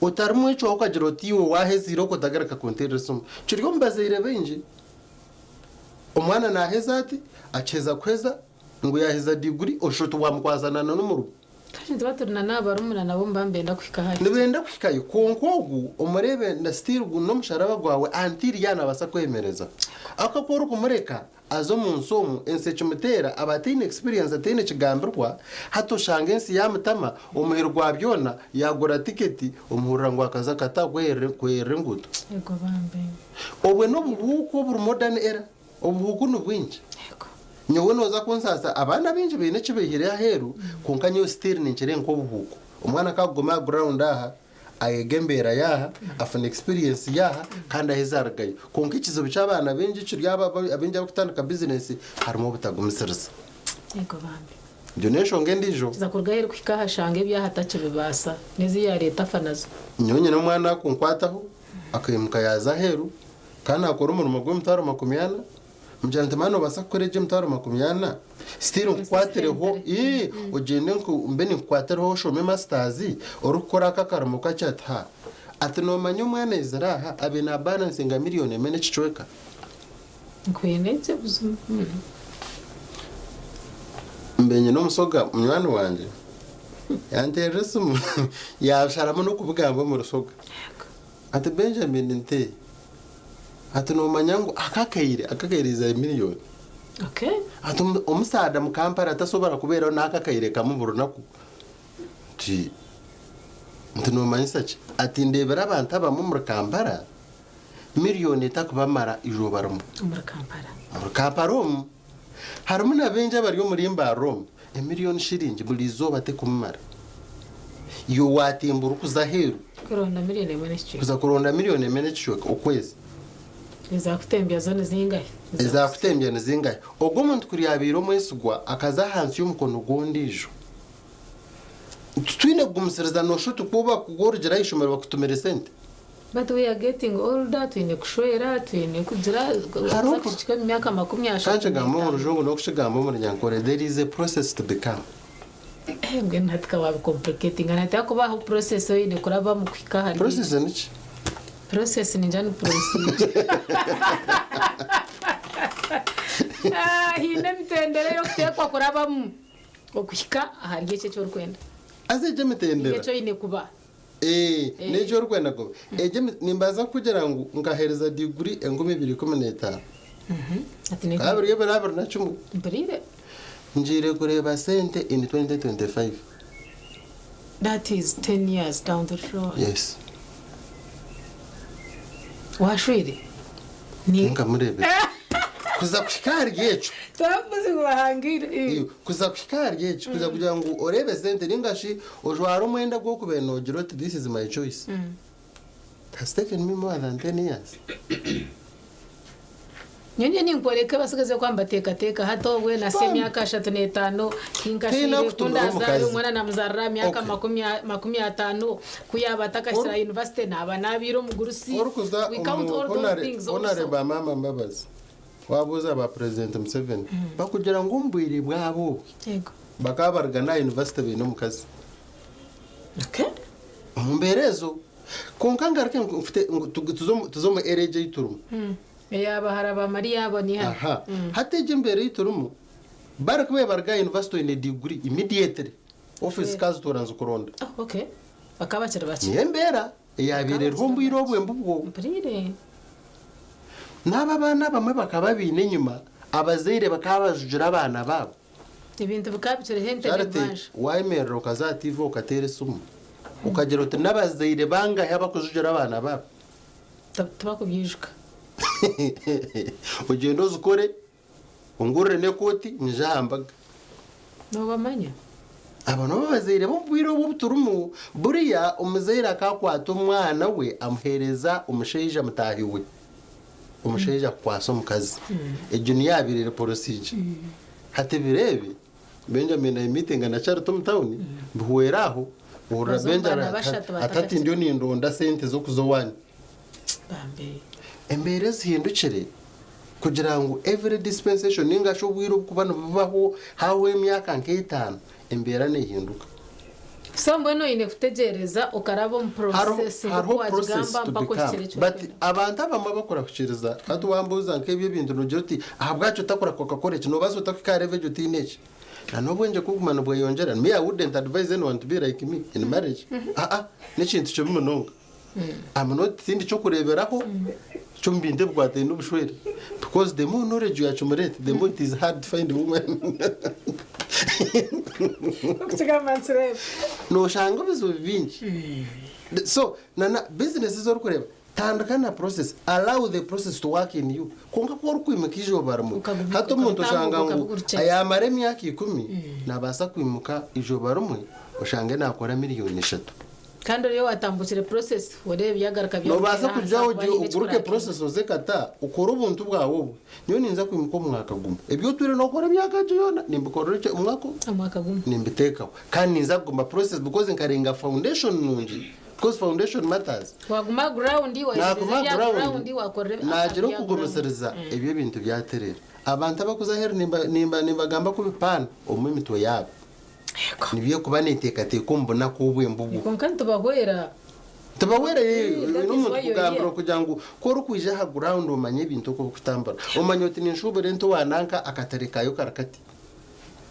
otarimwecwaho okagira oti iwe waaheza irooko otagaruka kunteerera esimu. Kiri omu bazaire baingi. Omwana naaheza ati, akiheza kuheza, ngu yaaheza diguri, oshusha oti waamukwasana na n'omurimo. Kandi nituba turi na n'abarumuna nabo nibaba nibenda kuhika hare. Nibenda kuhikayo kwonka ogu omureebe na still gu n'omusharaba gwawe until yaaba naabaasa kwemereza. Ahabw'okuba ku orikumureka aza omu nsi omu, ensi ekimuteera aba ataine experience ataine kigambirwa, hati oshanga ensi yaamutama, omuheru gwa byona yaagura tiketi omuhurira ngu akaza Qatar kweyerera enguuto. Yego bambi. Obwe n'obuhuuku oburi modern era. Obuhuuku ni bwingi. Nyowe nooza kunsaasa, abaana baingi baine eki baihire aheeru, kwonka nyowe still ninkira nk'obuhuuku. Omwana ku akuguma aha ground aha, ayega embeera y'aha, afuna experience y'aha, kandi aheza arugayo. Kwonka ekizibu ky'abaana baingi ekiri aba abaingi abarikutandika bizinesi harimu obutagumisiriza. Yego bambi. Egyo n'enshonga endiijo. Kuza kuruga aheeru kuhika aha ashanga ebyaha atakibibaasa, n'ezi yaareeta afa nazo. Nyowe nyine omwana akunkwataho, akaimuka yaaza aheeru, Kandi naakora omurimo gw'emitwaro 40, mugira nti, Mani noobaasa kukora egyo emitwaro 40? Still nkukwatireho, ii, ogyende nku, mbe ninkukwatireho oshome masters, orikukora aka akarimo kakye ati, Ha. Ati noomanya omwana aizire aha, abaire naabalansinga miriyoni emwe n'ekicweka. Nkwine gye buzima. Mbe nyine omusoga munywani wangye, yanteerera esimu, yaasharamu n'okubigamba omu rusoga. Ati Benjamin nti, ati nomanya ngu akakaire, akakaire is a million. Okay. Ati omusaadha mu Kampala tasobora kubeeraho n'akakaire kamwe buri runaku. Nti, nti nomanyisa ki? Ati ndeebera abantu abamwe omuri Kampala, million etakubamara eizooba rimwe. Omuri Kampala. Omuri Kampala omu. Harimu na baingi abari omuri Mbarara omu, emiliyoni shiringi buri izooba tekumumara. Iwe waatimba orikuza aheeru. Kuronda miliyoni emwe n'ekicweka. Kuza kuronda miliyoni emwe n'ekicweka okwezi. Ezakutembya zo ni zingahi? Ezakutembya ni zingahi? Ogwo omuntu kuri yaabaire omwesigwa akaza ahansi y'omukono gw'ondiijo. Titwine kugumisiriza nooshusha oti ku orugire aha ishomero bakutumire sente. But we are getting older, twine kushwera, twine kugira, Hariho kuza kuhika omu myaka 30 Kankigamba omu n'etaano. rujungu n'okukigamba omu runyankore, there is a process to become. Eh, mbwenu hati ka waabicomplicatinga nati hakuba hariho process oine kurabamu kuhika ahari Process niki? Process ningira ni procedure. Ah, haine emitendera ey'okuteekwa kurabamu okuhika ahari ekyo eki orikwenda. Haza egyo emitendera. Eki oine kuba. Ee, n'eki orikwenda kuba. Egyo emi, nimbaasa kukugira ngu nkaheereza diguri 2015. Bikaba biri ebiro 21. Mpuriire. Ngiire kureeba sente in 2025. That is ten years down the road. Yes. Waashwire? Ni. Tinkamureebire. Kuza kuhika ahari ekyo. Twabuze ngu bahangaire. Kuza kuhika ahari ekyo, kuza kugira ngu oreebe sente ninga shi ojware omwenda ogu orikubaire noogira oti this is my choice. It has taken me more than 10 years. Nyowe ndiyo ninkworeka abatsigazi oku nibateekateeka hati obwe nasi emyaka 35 Tihaine tinkashweire ku akutumira ndaazaare omukazi. omwana namuzaarira aha myaka Okay. 50 ku yaaba atakahikire aha yunivasite naaba naabaire omugurusi. Orikuza We count omu all those Honare things also. Honareba Amama Mbabazi waabuuza ba President Museveni bakugira ngu omu bwire bwabo obwe Yego. bakaba baruga n'aha yunivasite baine omukazi. Okay. Omu mbeera ezo. Kwonka ngaruke nfute ngu tuze omu tuze omu era egi ei turimu. Eya bahara ba Mariya abo ni hanu. Aha. Hati egi embeera ei turimu, barikuba baruga aha yunivasite oine diguri immediately ofiisi ka zituura nizikuronda. Oh, okay. Bakaba bakiri bakye. Niyo embeera eyaabaire eriho omu bwire obwe mbubwo. Mpuriire. N'abo abaana abamwe bakaba baine enyima, abazaire bakaba bajugira abaana baabo. Ebintu bikaba bikiriho entebe Charity, embanja. wayemerera okaza aha TV okateera esimu, okagira oti n'abazaire bangahi abakujugira abaana baabo? Tibakubyijuka. Ogyende ozikore, ongurire n'ekooti nyije aha mbaga. Noobamanya? Abo nibo bazaire b'omu bwire obu obu turimu. Buriya omuzaire akaakwata omwana we amuheereza omushaija mutaahi we. Omushaija akukwasa omukazi. Egyo niyo yaabaire eri porosigya. Hati ebiro ebi, Benjamin aine miitinga na Charity omu tawuni, bihwera aho, ohurira Baza omu Benjamin baana ati bashatu ati hati batakakire. ndiyo nindonda sente z'okuza owaanyu. Bambi. Embeera ezihindukire. Kugira ngu every dispensation ninga shi obwire obukuba nibubaho hahwaho emyaka nk'etaano embeera nehinduka. So mbwenu oine kutegyereza okaraba omu Hariho process nk'oku hariho process wagigamba to mpaka become ohikire eki but orikwenda. abantu abamwe abakurahukiiriza hati wambuuza nk'ebyo ebintu nogira oti ahabwaki otakurahuka okakora eki nobaasa ota kuhika aha level egyo otaine eki? Na n'obwengye kuguma nibweyongyera me I wouldn't advise anyone to be like me in marriage aa n'ekintu kibi munonga. I'm not tindi ky'okureeberaho ky'omu bintu ebikwataine n'obushwere because the more knowledge you accumulate the more it is hard to find woman. Okukigamba nkireeba. Noshanga ebizibu bingi. So na na business ezi orikureeba tandika na process, allow the process to work in you. Kwonka ku orikwimuka eizooba rimwe, hati omuntu oshanga ngu yaamara emyaka ikumi nabaasa kwimuka eizooba rimwe oshange nakora miriyoni ishatu. Kandi oriya owatambukire process oreeba byagaruka Nobaasa byamuteera ahansi kugira ahakuba oti haine oguruke ekikuratinga. process oze kata okore obuntu bwawe obu, nyowe ninza kwimuka omwaka gumwe. Ebi otwire nokora emyaka egyo yoona nimbikorera ki omwaka ogu? Omwaka gumwe. Nimbiteekaho. Kandi ninza kuguma process because nkarenga foundation nungi because foundation matters. Waguma ground, wayegyereza Naguma ebya ground, ground, wakorera aha naagira bya ground. okugumisiriza ebyo ebintu byatereera. Abantu abakuza aheeru nimba nimba nimbagamba kubi paana omu emitwe yaabo. Nibyo kuba neteekateeka omu bunaku obu embubwo. Kwonka nitubahwera. Tubahwera Eh, that is n'omuntu why you're kugambira here. okugira ngu ku orikwija aha ground omanye ebintu oku birikutambura. Omanye oti ninshuubura ente owa nanka akatare kaayo kari kati.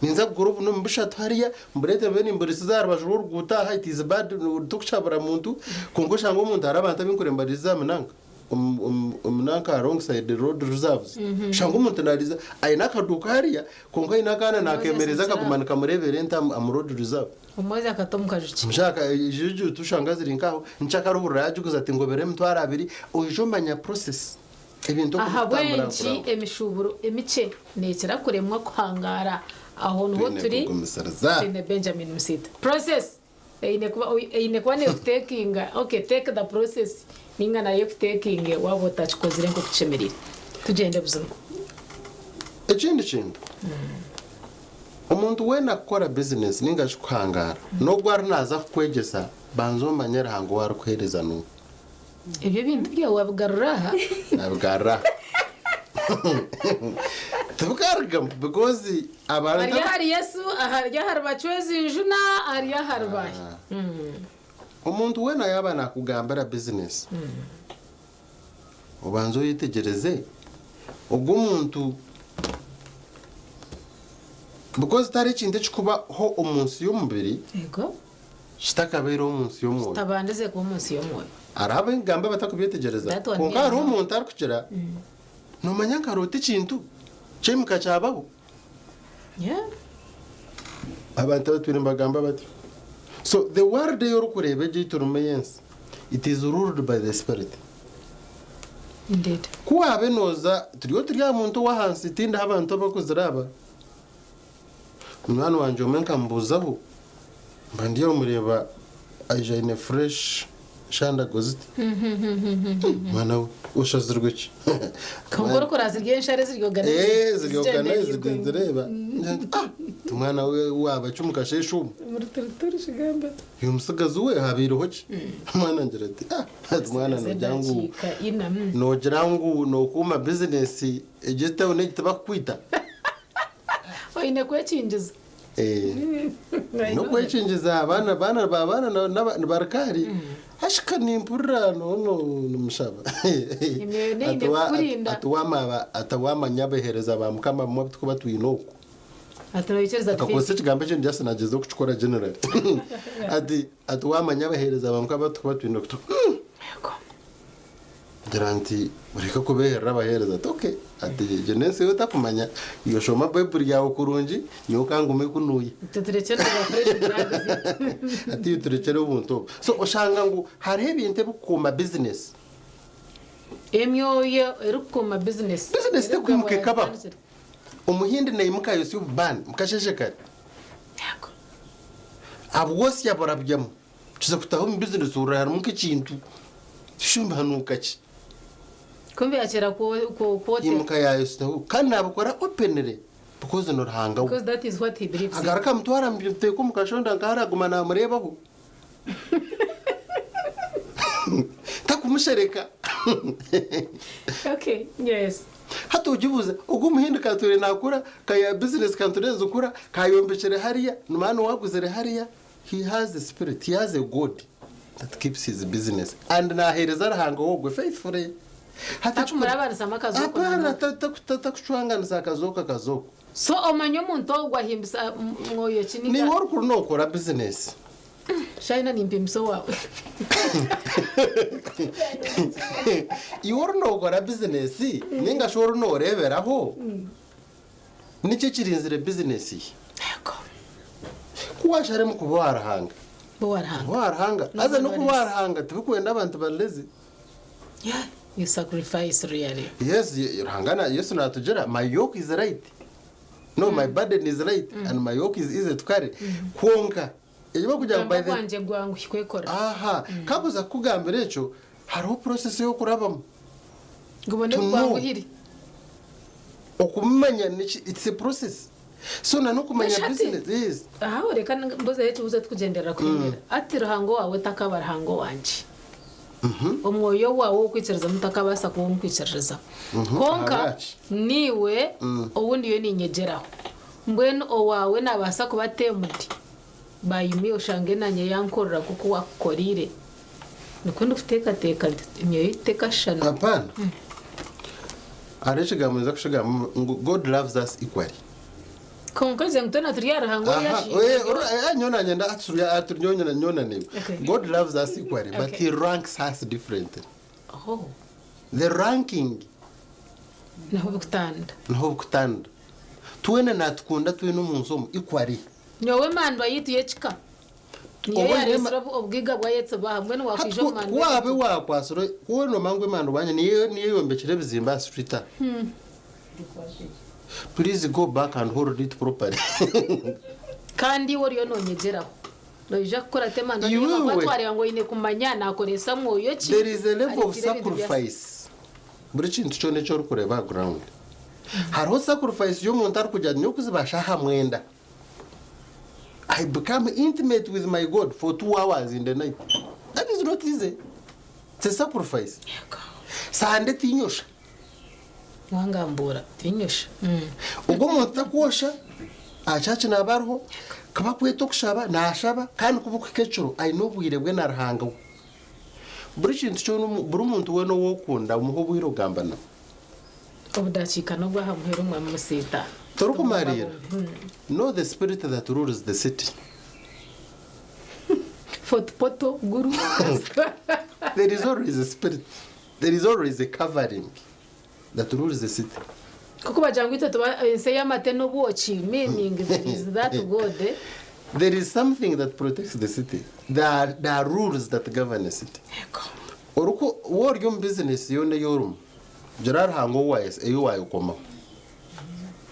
Ninza kugura obu n'omu bushatu hariya mbureete mbe nimburisiza aha rubaju rw'oruguuto aha it is bad tikukyabura muntu kwonka oshange omuntu hariho abantu abu nkureba nibaririza aha munanka. Omu nanka alongside road reserves oshanga omuntu nariza aine akaduuka hariya kwonka aine akaana nakemereza akaguma nikamureebera ente omu road reserve. Omwojo akata omu kaju ki? Omushaka ejuju tushanga ziri nkaho nkyakaruhurira yagiguza ati ngobera emitwaro abiri oija omanya process ebintu oku birikutambura Ahabw'enki emishuuburo emikye neekira kuremwa kuhangaara? Aho niho Twine turi kugumisiriza. Twine Benjamin Musiita. Process! Eine kuba eine kuba nekutekinga ok take the process ninga nayo ekutekinge waaba otakikozire nk'oku kishemereire. Tugyende buzima. Ekindi kintu, omuntu weena kukora bizinesi ninga shi kuhangaara, n'ogu ari naaza kukwegyesa, banza omanye Ruhanga ou arikuheereza n'oha. Ebyo ebintu byawe wabigarura aha. Nabigarura aha. Tibikarugamu because abantu. Ari ahari Yesu, ari ahari Bacwezi Njuna, ari ahari baahi. Omuntu weena yaaba nakugambira bizinesi, obanze oyetegyereze ogwo omuntu because tihariho ekintu ekirikubaho omu nsi y'omubiri. Yego. Kitakabaireho omu nsi y'omwoyo. Kitabandize kuba omu nsi y'omwoyo. Hariho ab'engamba abatarikubyetegyereza. That one Kwonka hariho yeah. omuntu arikugira, noomanya nkaroota ekintu kyaimuka kyabaho. Yeah. Abantu abatwire nibagamba batyo. So the world ei orikureeba egi ei turimu ey'ensi, it is ruled by the spirit. Indeed. Ku waabe nooza, turiyo turi aha muntu ow'ahansi, tindiho abantu abakuzire aba. Munywani wangye omwe nkamubuuzaho, mba ndi aho mureeba aija aine fresh shandago ziti. Mwana we, oshazirwe ki? Kwonka orikura ziri enshare ziri organized. Eh, ziri organized nzireeba. Ngira nti, ah, ti mwana we waaba ki omu kasheeshe omu? Muruturuturu shigambe. Uyu musigazi we habaireho ki? Omwana angira ati, ah, ati mwana noogira ngu Edakiika ina. noogira ngu nookuuma bizinesi egi etawuni egi tibakukwita? Oine kwekingiza. Eh, n'okwekingiza abaana baana ba baana na- n'aba- nibarikaari ashika nimpurira nono nimushaba Emyoyo neine Ati wa- kukurinda. ati wamaba ati wamanya abaheereza ba mukama bamwe abu turikuba twine oku Ati noikiriza akakozesa ekigambo ekyo just nagyezaho kukikora generally ati ati wamanya abaheereza ba mukama abu turikuba twine oku tu- Ngira nti, Oreke kubeherera abaheereza. Ati, Okay. Ati, Egyo n'ensi ei otakumanya. Iwe shoma Baiburi yaawe kurungi, nyowe ka ngume kunuuya. Itwe turekyere na fresh drugs. Ati, Itwe turekyere obuntu obu. So oshanga ngu hariho ebintu ebikukuuma bizinesi. Emyoyo erikukuuma bizinesi. Bizinesi tekwimuka ekabaho. Omuhindi naimuka ayosya obubaani mukasheeshe kare. Abwosya burabyamu. Tuza kutaha omu bizinesi orora harimu nk'ekintu kishumbi hanuuka ki? Kumbe yakira kwotera. Imuka yayositaho kandi nabikora openly because ni Ruhanga we. Because that is what he believes in. Agaruka amutwara amuteeka omu kashonda nka hariya aguma namureebaho. Takumushereka. Okay, yes. Hati ogibuuze ogu omuhindi katwire nakura kaya business kanture nzikura kayombekire hariya nimanya niwe hariya he has a spirit he has a god that keeps his business and naheereza Ruhanga ogwe faithfully. Takumurabanisamu akazooko Hapana takucwanganisa akazooko akazooko. So omanya omuntu ogwo ahimbisa mwoyo ki ninga. Niiwe orikuru nokora business. Shaina nimpimbisa owaawe. Iwe ori nokora business ninga shi ori noreberaho niki ekirinzire business ye? Ku washaremu kuba owa Ruhanga. Owa Ruhanga. Haza n'okuba owa Ruhanga tibikwenda abantu bari lazy. Yeah, you sacrifice really. Yes, Ruhanga na Yesu natugira my yoke is light. No, my burden is light and my yoke is easy to carry. Kwonka eyo kugira ngu by the gwanje gwanguhi kwekora. Aha, kabuza kugambira ekyo hariho process y'okurabamu. Ngubone To know. gwanguhire. Okumanya it's a process. So na n'okumanya Eshati. business yes. Aha reka mbuzeho ekibuzo tukugyendera kuhemera. Ati Ruhanga wawe takaba Ruhanga wangye. Omwoyo wawe okwikiriza mutakabaasa kuba omukwikiririza. Kwonka Ahabwaki? niiwe owu ndiyo ninyegyeraho. Mbwenu owawe nabaasa kuba temuti. Bayimi oshange nanye yankorera kuku wakukorire. Nikwo ndikuteekateeka nti emyoyo tekashushana. Hapana. Hariho ekigambo nza kushigamba ngu God loves us equally. Kwonka nze ngu twena turi aha Ruhanga Aha, nyowe nanye aturi nyowe na niwe. Okay. God loves us equally, but Okay. he ranks us differently. Oh, The ranking naho bikutanda. niho bikutanda. Twena natukunda twena omu nsi omu equally. Nyowe mandwa yitu yekika. Niyo Oba yaresire obwiga bwa Yesu hamwe niwakwija omu mandwa. Wabe wakwasire wowe nomanya ngu emandwa wanye niyo eyombekire ebizimbe aha street aha. Please go back and hold it properly. Kandi iwe oriyo nonyegyeraho. Noija kukora te emandwa Iwe niyo we. batwarira ngu oine kumanya nakoresa mwoyo ki. There is a level of Arekire ebintu bya- sacrifice. Buri kintu kyona eki orikureeba aha ground. Hariho sacrifice y'omuntu arikugira nti nyowe kuziba shaaha 9. I become intimate with my God for 2 hours in the night. That is not easy. It's a sacrifice. Sande tinyosha. Wangambura tinyosha. Ogwo omuntu takwosha aha church naaba ariho kuba akweta okushaba nashaba kandi kuba okuhika ekiro aine obwire bwe na Ruhanga we. Buri kintu kyona buri muntu weena ou okunda omuhe obwire ogamba nawe. Obudakiika n'obw'aha muheru mwami Musiita. Torikumariira. Know the spirit that rules the city. Fort Portal, Guru. There is always a spirit. There is always a covering that rules the city. Kuko bagira ngu itwe tuba ensi ey'amate n'obwoki meaning there is that God. Eh? There is something that protects the city. There are rules that govern the city. Oruko wori omu business yoona ei orimu, gira Ruhanga ou ei waayekomaho.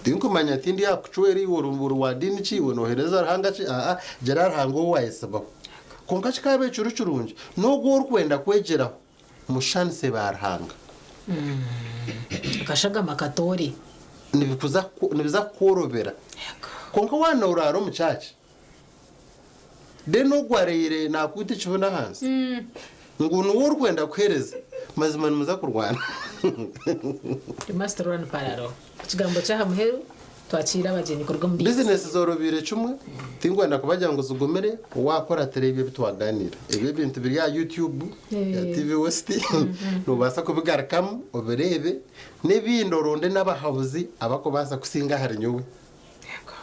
Tinkumanya tindi yakucwera iwe ori wa diini ki, iwe nooheereza Ruhanga ki, aa, gira Ruhanga ou waayesibaho. Kwonka kikaaba ekiro kirungi, n'ogwo orikwenda kwegyeraho, mushanise ba Ruhanga. Akashagama katoore. Nibiza kukworobera. Kwonka waaba nooraara omu church, then ogwo araire naakwita ekibunu ahansi, ngu niwe orikwenda kuheereza, mazima nimuza kurwana. You must run parallel. Ekigambo ky'aha muheru twakiira abagyenyi kuruga omu Bizinesi zorobeire kimwe, tinkwenda kubagira ngu zigumire, waakuratira ebyo ebi twaganira. Ebyo ebintu biri aha YouTube ya TV West, noobaasa kubigarukamu obireebe, n'ebindi oronde n'abahabuzi abakubaasa kusinga ahari nyowe.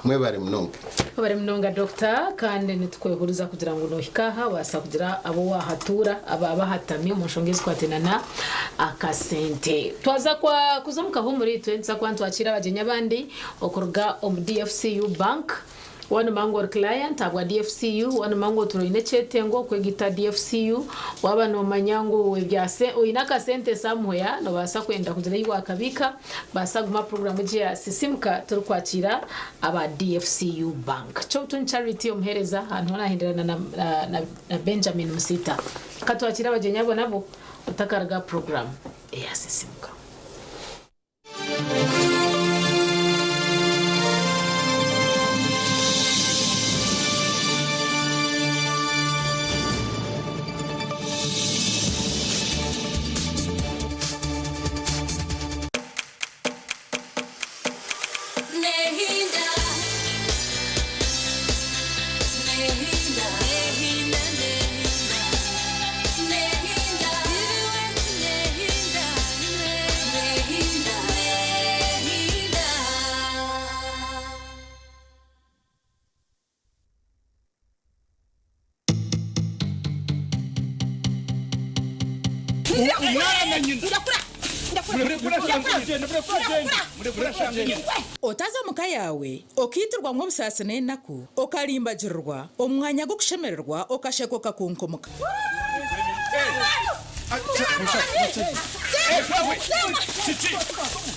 Mwebare munonga. Mwebare munonga Doctor, kandi nitukwehuriza kugira ngu nohika aha obaasa kugira abu wahatuura aba bahatami omu nshonga ezikwataine na akasente. Twaza kwa kuza omu kahuumuro itwe nituza kuba nitwakiira abagyenyi abandi okuruga omu DFCU Bank. Waaba ngu ori client ahabwa DFCU, waaba ngu otuura oine ekyetengo okwegaita DFCU, waaba noomanya ngu ebya oine akasente somewhere noobaasa kwenda kugira ahi waakabiika, baasa kuguma puroguraamu egi ya Sisimuka turikwakiira aba DFCU Bank. Kyobutuni Charity omuheereza aha niho naahenderana na, na, na, na Benjamin Musiita. Ka twakire abagyenyi abo nabo otakaraga aha puroguraamu eya Sisimuka. Omwana na nyina. Otaza omu ka yaawe okaitirwamu obusaasi n'enaku, okarimbagirirwa omu mwanya gw'okushemererwa okasheka okakunkumka.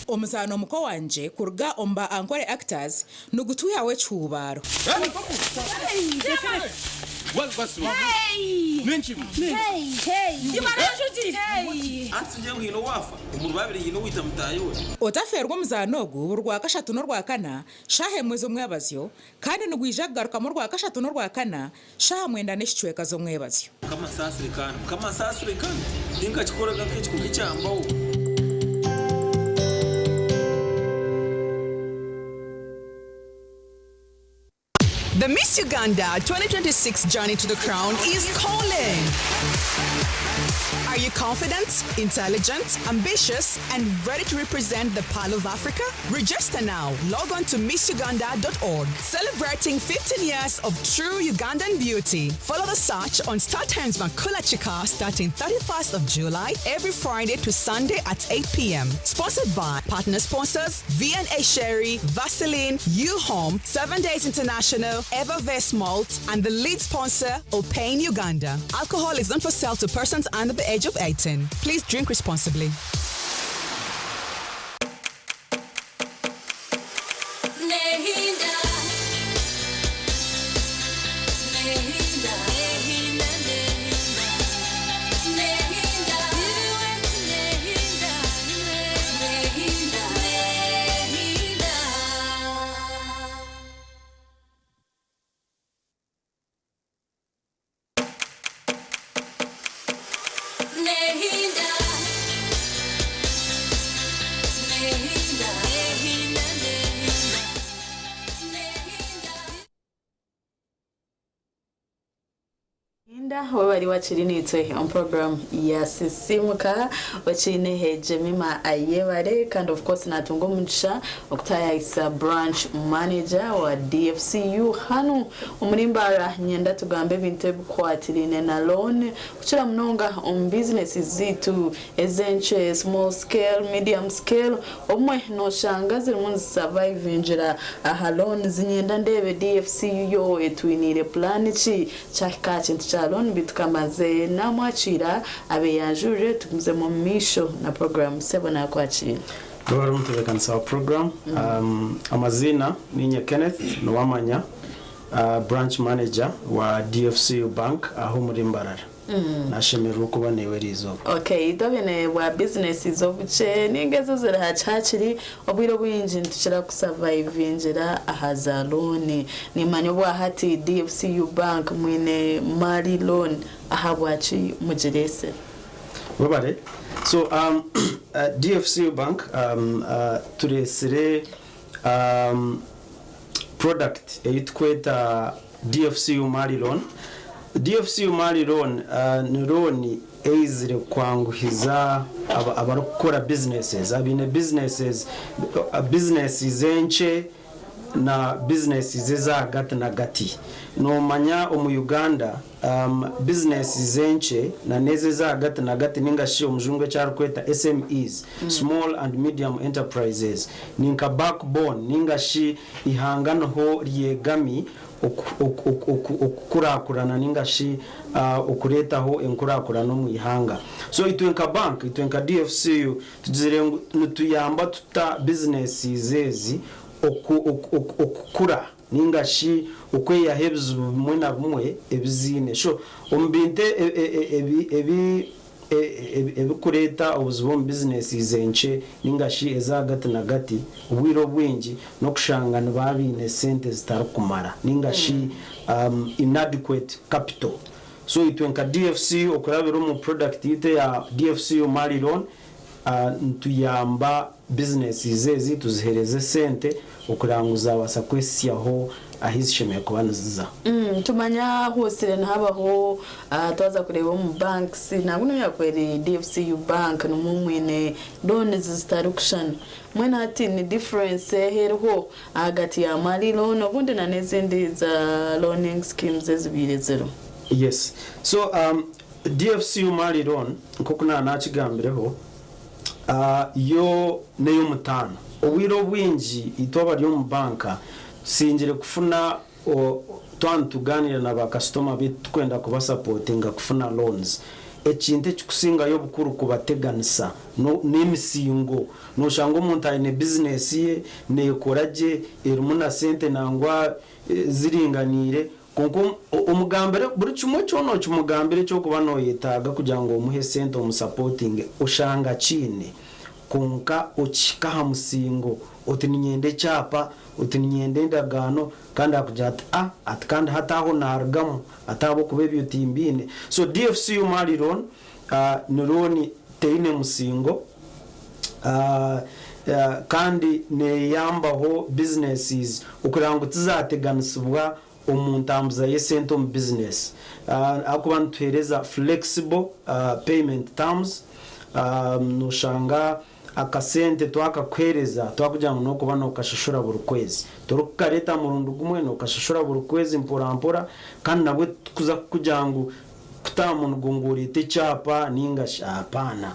Omuzaano Muko Wangye kuruga omu ba Ankole Actors nigutwihaho ekihuubaaro. Otafeerwa omuzaano ogu buri Rwakashatu n'Orwakana shaaha emwe z'omwebazyo kandi nigwija kugarukamu Orwakashatu n'Orwakana shaaha mwenda n'ekicweka z'omwebazyo. Mukama nsaasire kandi Mukama nsaasire kandi tinkakikoraga nk'ekiko k'ekyambaho. The Miss Uganda 2026 Journey to the Crown is calling. Are you confident, intelligent, ambitious, and ready to represent the Pearl of Africa? Register now. Log on to missuganda.org. Celebrating 15 years of true Ugandan beauty. Follow the search on StarTimes Makula Chika starting 31st of July every Friday to Sunday at 8 p.m. Sponsored by partner sponsors V&A Sherry, Vaseline, U-Home, 7 Days International, Evervest Malt, and the lead sponsor, Opane Uganda. Alcohol is not for sale to persons under the age of 18. Please drink responsibly. Linda webari wakiri nitwe omu program ya Sisimuka okiine Jemima Ayebare kandi of course natunga omugisha okutayayisa branch manager wa DFCU hanu omuri Mbarara. Nyenda tugambe ebintu ebikwatiraine na loan kukira munonga omu business ziitu ez'enkye, small scale, medium scale, obumwe noshanga zirimu nizisurvivingira aha loans. Nyenda ndeebe DFCU yo etwiniire plan ki kyahika aha kintu kya loan, beitu kamaze namwakiira abeyanjurire tugumizemu omu maisho na program. Sebo, nakwakiira. Webare omutebeekanisa wa program. Amaziina niinye Kenneth Nuwamanya, branch manager wa DFCU Bank aha omuri Mbarara. Nashemererwa okuba naiwe eriizooba. Okay, itwe abaine bwa bizinesi z'obukye ninga ezo eziri hakye hakiri, obwire obwingi nitukira kusavaivingira aha za looni. Nimanya obwa hati DFCU Bank mwine Mali Loan, ahabwaki mugireesire? Webare. So DFCU Bank tureesire product ei tukweta DFCU Mali Loan. DFCU Mali Loan ni loan eizire kwanguhiza abarikukora businesses, abaine businesses, businesses enkye na businesses ez'ahagati nagati. Nomanya omu Uganda bizinesi enkye na n'ezo ez'ahagati nagati ninga shi omujungu eki arikweta SMEs, Small and Medium Enterprises, ni nka backbone ninga shi eihanga niho ryegami okukurakurana ninga shi okureetaho enkurakurana omu ihanga. So itwe nka bank, itwe nka DFCU tugizire ngu nituyamba tuta bizinesi ezi okukura ninga shi okweyihaho ebizibu bimwe na bimwe ebi ziine. So omu bintu ebi ebirikureeta obuzibu omu bizinesi enkye ninga shi ez'ahagati nagati obwire obwingi n'okushanga nibaba baine sente zitarikumara ninga shi inadequate capital. So itwe nka DFCU okurabira omu product yaitu eya DFCU Mali Loan nituyamba bizinesi ezi tuziheereze esente okureba ngu zaabaasa kwehitsyaho ahu zishemereire kuba niziza. Nitumanya hosire nihabaho twaza kureeba omu banks nangwa n'obu yaakuba eri DFCU bank nimwo mwine loans zitarikushushana. Mbwenu hati ni difference eha eriho ahagati ya Mali loan obundi na n'ezindi za loaning schemes ezibaire ziriho? Yes. So DFCU Mali Loan nk'oku naanakigambireho, yo n'ey'omutaano. Obwire obwingi itwe abari omu banka tusingire kufuna twaba nitugaaniira na baakasitoma baitu turikwenda kubasapotinga kufuna loans, ekintu ekirikusingayo obukuru kubateganisa n'emisingo. Nooshanga omuntu aine bizinesi ye neekora gye erimu na sente nangwa ziringaniire kwonka omugambire buri kimwe kyona okimugambire eki orikuba nooyetaaga kugira ngu omuhe sente omusapotinge oshanga akiine kwonka okihika aha musingo oti niinyenda ekyapa, oti niinyenda endagaano kandi akugira ati a ati kandi hati aho naarugamu ati ahabw'okuba ebyo timbiine. So DFCU Mali Loan ni looni teine musingo kandi neeyambaho businesses okureeba ngu tizaateganisibwa omu ntambuza y'esente omu bizinesi ahakuba nituheereza flexible payment terms. Noshanga akasente twakakuheereza twakugira ngu n'okuba nookashashura buri kwezi. Torikukareeta murundi gumwe, nookashashura buri kwezi mpora mpora kandi nabwo titukuza kukugira ngu kuta aha munugo ngu oreete ekyapa ninga shi apaana.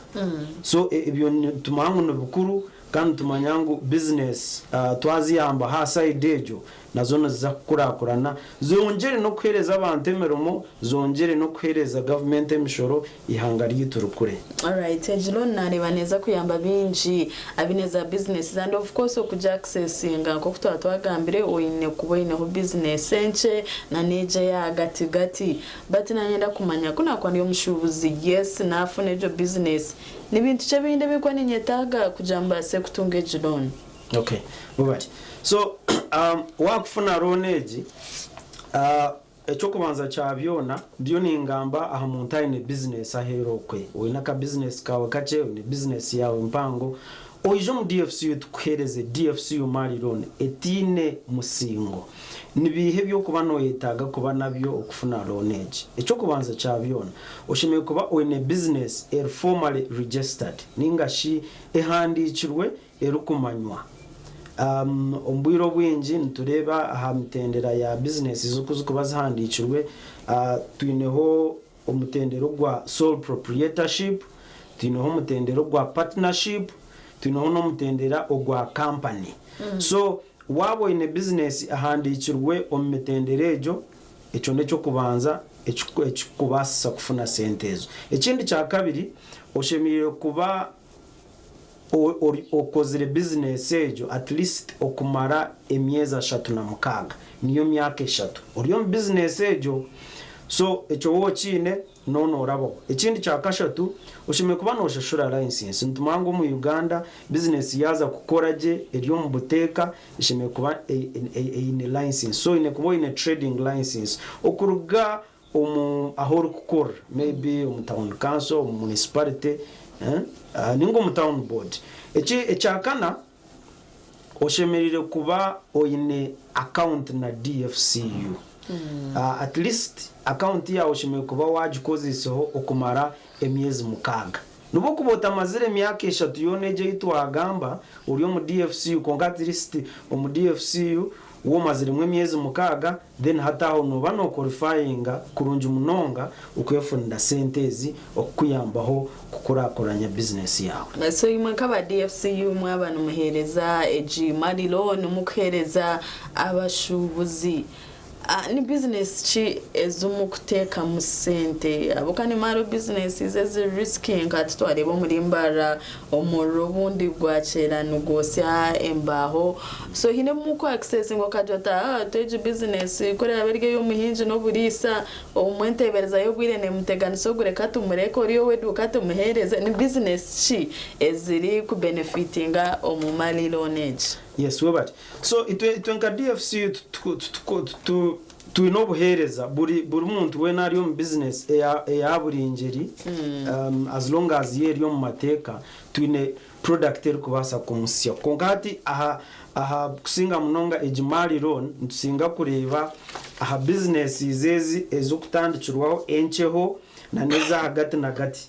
So ebyo nitumanya ngu nibikuru kandi nitumanya ngu bizinesi twaziyamba aha sayidi egyo nazo niziza kukurakurana zongyere n'okuheereza abantu emirimo, zongyere n'okuheereza gavumenti emishoro eihanga ryaitu rikure. Alright, egi loan nareeba neeza kuyamba baingi abaine za businesses and of course okugi accessinga nkoku twaba twagambire oine kuba oineho business enkye na n'egi eyahagati gati but nanyenda kumanya ku nakuba ndi omushuubuzi yes nafuna egyo business ni bintu ki ebindi ebinkuba ninyetaaga kugira ngu mbaase kutunga egi loan? Okay, bubari. So wakufuna loan egi, ekyokubanza kya byona ndiyo ningamba aha muntu aine business aheeru okwe. Oine aka business kaawe kakye, oine business yaawe mpango, oije omu DFCU tukuheereze DFCU Mali Loan etaine musingo. Nibiiha eby'okuba noyetaaga kuba nabyo okufuna loan egi? Ekyokubanza kya byona, oshemereire kuba oine business eri formally registered ninga shi ehandiikirwe erikumanywa. Omu bwire obwingi nitureeba aha mitendera ya bizinesi oku zirikuba zihandiikirwe, twineho omutendera ogwa sole proprietorship, twineho omutendera ogwa partnership, twineho n'omutendera ogwa kampani. So waaba oine bizinesi ehandiikirwe omu mitendera egyo, ekyo n'eky'okubanza ekirikukubaasisa kufuna sente ezo. Ekindi kya kabiri, oshemereire kuba Okozire bizinesi egyo at least okumara emyezi 36, niyo myaka 3 ori omu bizinesi egyo. So ekyo waaba okiine noona orabaho. Ekindi kya kashatu, oshemereire kuba nooshashura layisinsi. Nitumanya ngu omu Uganda bizinesi yaaza kukora gye eri omu buteeka eshemereire kuba eine layisinsi. So oine kuba oine trading license okuruga omu ahu orikukorera maybe omu town council, omu municipality ninga omu town board. Eki ekyakana oshemereire kuba oine account na DFCU. At least account yaawe oshemereire kuba wagikozeiseho okumara emyezi 6. Nobu okuba otamazire emyaka 3 yoona egyo ei twagamba ori omu DFCU kwonka at least omu DFCU womaziremu emyezi 6 then hati aho noba no qualifyinga kurungi munonga okwefunira sente ezi okukuyambaho kukurakuranya business yawe. So imwe nk'aba DFCU mwaba nimuheereza egi money loan mukuheereza abashuubuzi Ni bizinesi ki ezi murikuteekamu sente? Ahabw'okuba nimwo hariho bizinesi eziri risiki nka hati twareeba omuri Mbarara omuriro obundi gwakyeera nigwotsya embaaho so haine obu murikuakisesinga okagira oti aa egi bizinesi ku eraabe eri ey'omuhingi n'oburiisa obumwe enteebereza y'obwire neemuteganisa ogu reka tumureke ori ow'eduuka tumuheereze. Ni bizinesi ki ezirikubenefitinga omu money loan egi? Yes webare. So itwe itwe nka DFCU tutu twine obuheereza buri buri muntu weena ari omu business eya eya buri ngyeri as long as yo eri omu mateeka twine product erikubaasa kumutsya. Kwonka hati aha aha kusinga munonga egi Mali loan nitusinga kureeba aha businesses ezi ez'okutandikirwaho enkyeho na n'ez'ahagati nagati.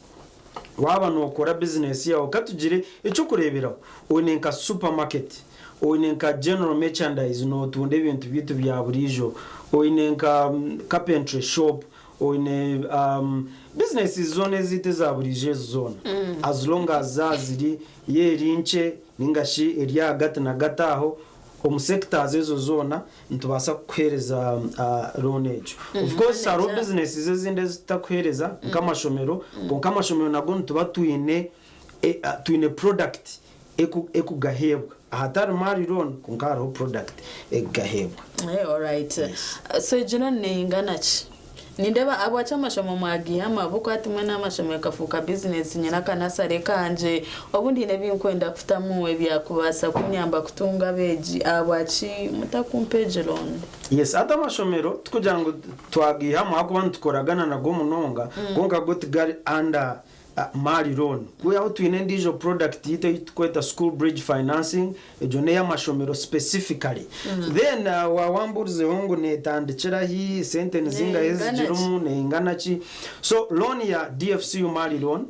Waaba nookora bizinesi yaawe, ka tugire eky'okureeberaho, oine nka supermarket, oine nka general merchandise nootunda ebintu byaitu bya buriijo, oine nka carpentry shop, Oine um, businesses zoona ezaitu eza buriijo ezo zoona as long as za ziri eri nkye ninga shi eri ahagati nagati aho omu sectors ezo zoona nitubaasa kukuheereza uh, loan egyo. Of course hariho businesses ezindi ezi tutakuheereza nk'amashomero, kwonka amashomero nago nituba twine e, twine product eku, ekugaheebwa ahatari mari loan kwonka hariho product ekugaheebwa. Eh, alright. So egi loan neingana ki? Nindeeba ahabwaki amashomo mwagiiha amaboko hati mwena amashomo ekafuuka bizinesi nyine akanasare kangye obundi haine ebi nkwenda kutamu ebyakubaasa kunyamba kutunga abeegi ahabwaki mutakumpa egi loan? Yes, hati amashomero tikugira ngu twagiihamu ahakuba nitukoragana nago munonga kwonka go tigari under Mali loan. Kwihaho twine endiijo product yaitu ei turikweta school bridge financing, egyo n'ey'amashomero specifically. Then waaba wambuurizeho ngu neetandikira hi, sente nizingahi Neingana ki? ezigirimu, neingana ki. So loan ya DFCU Mali loan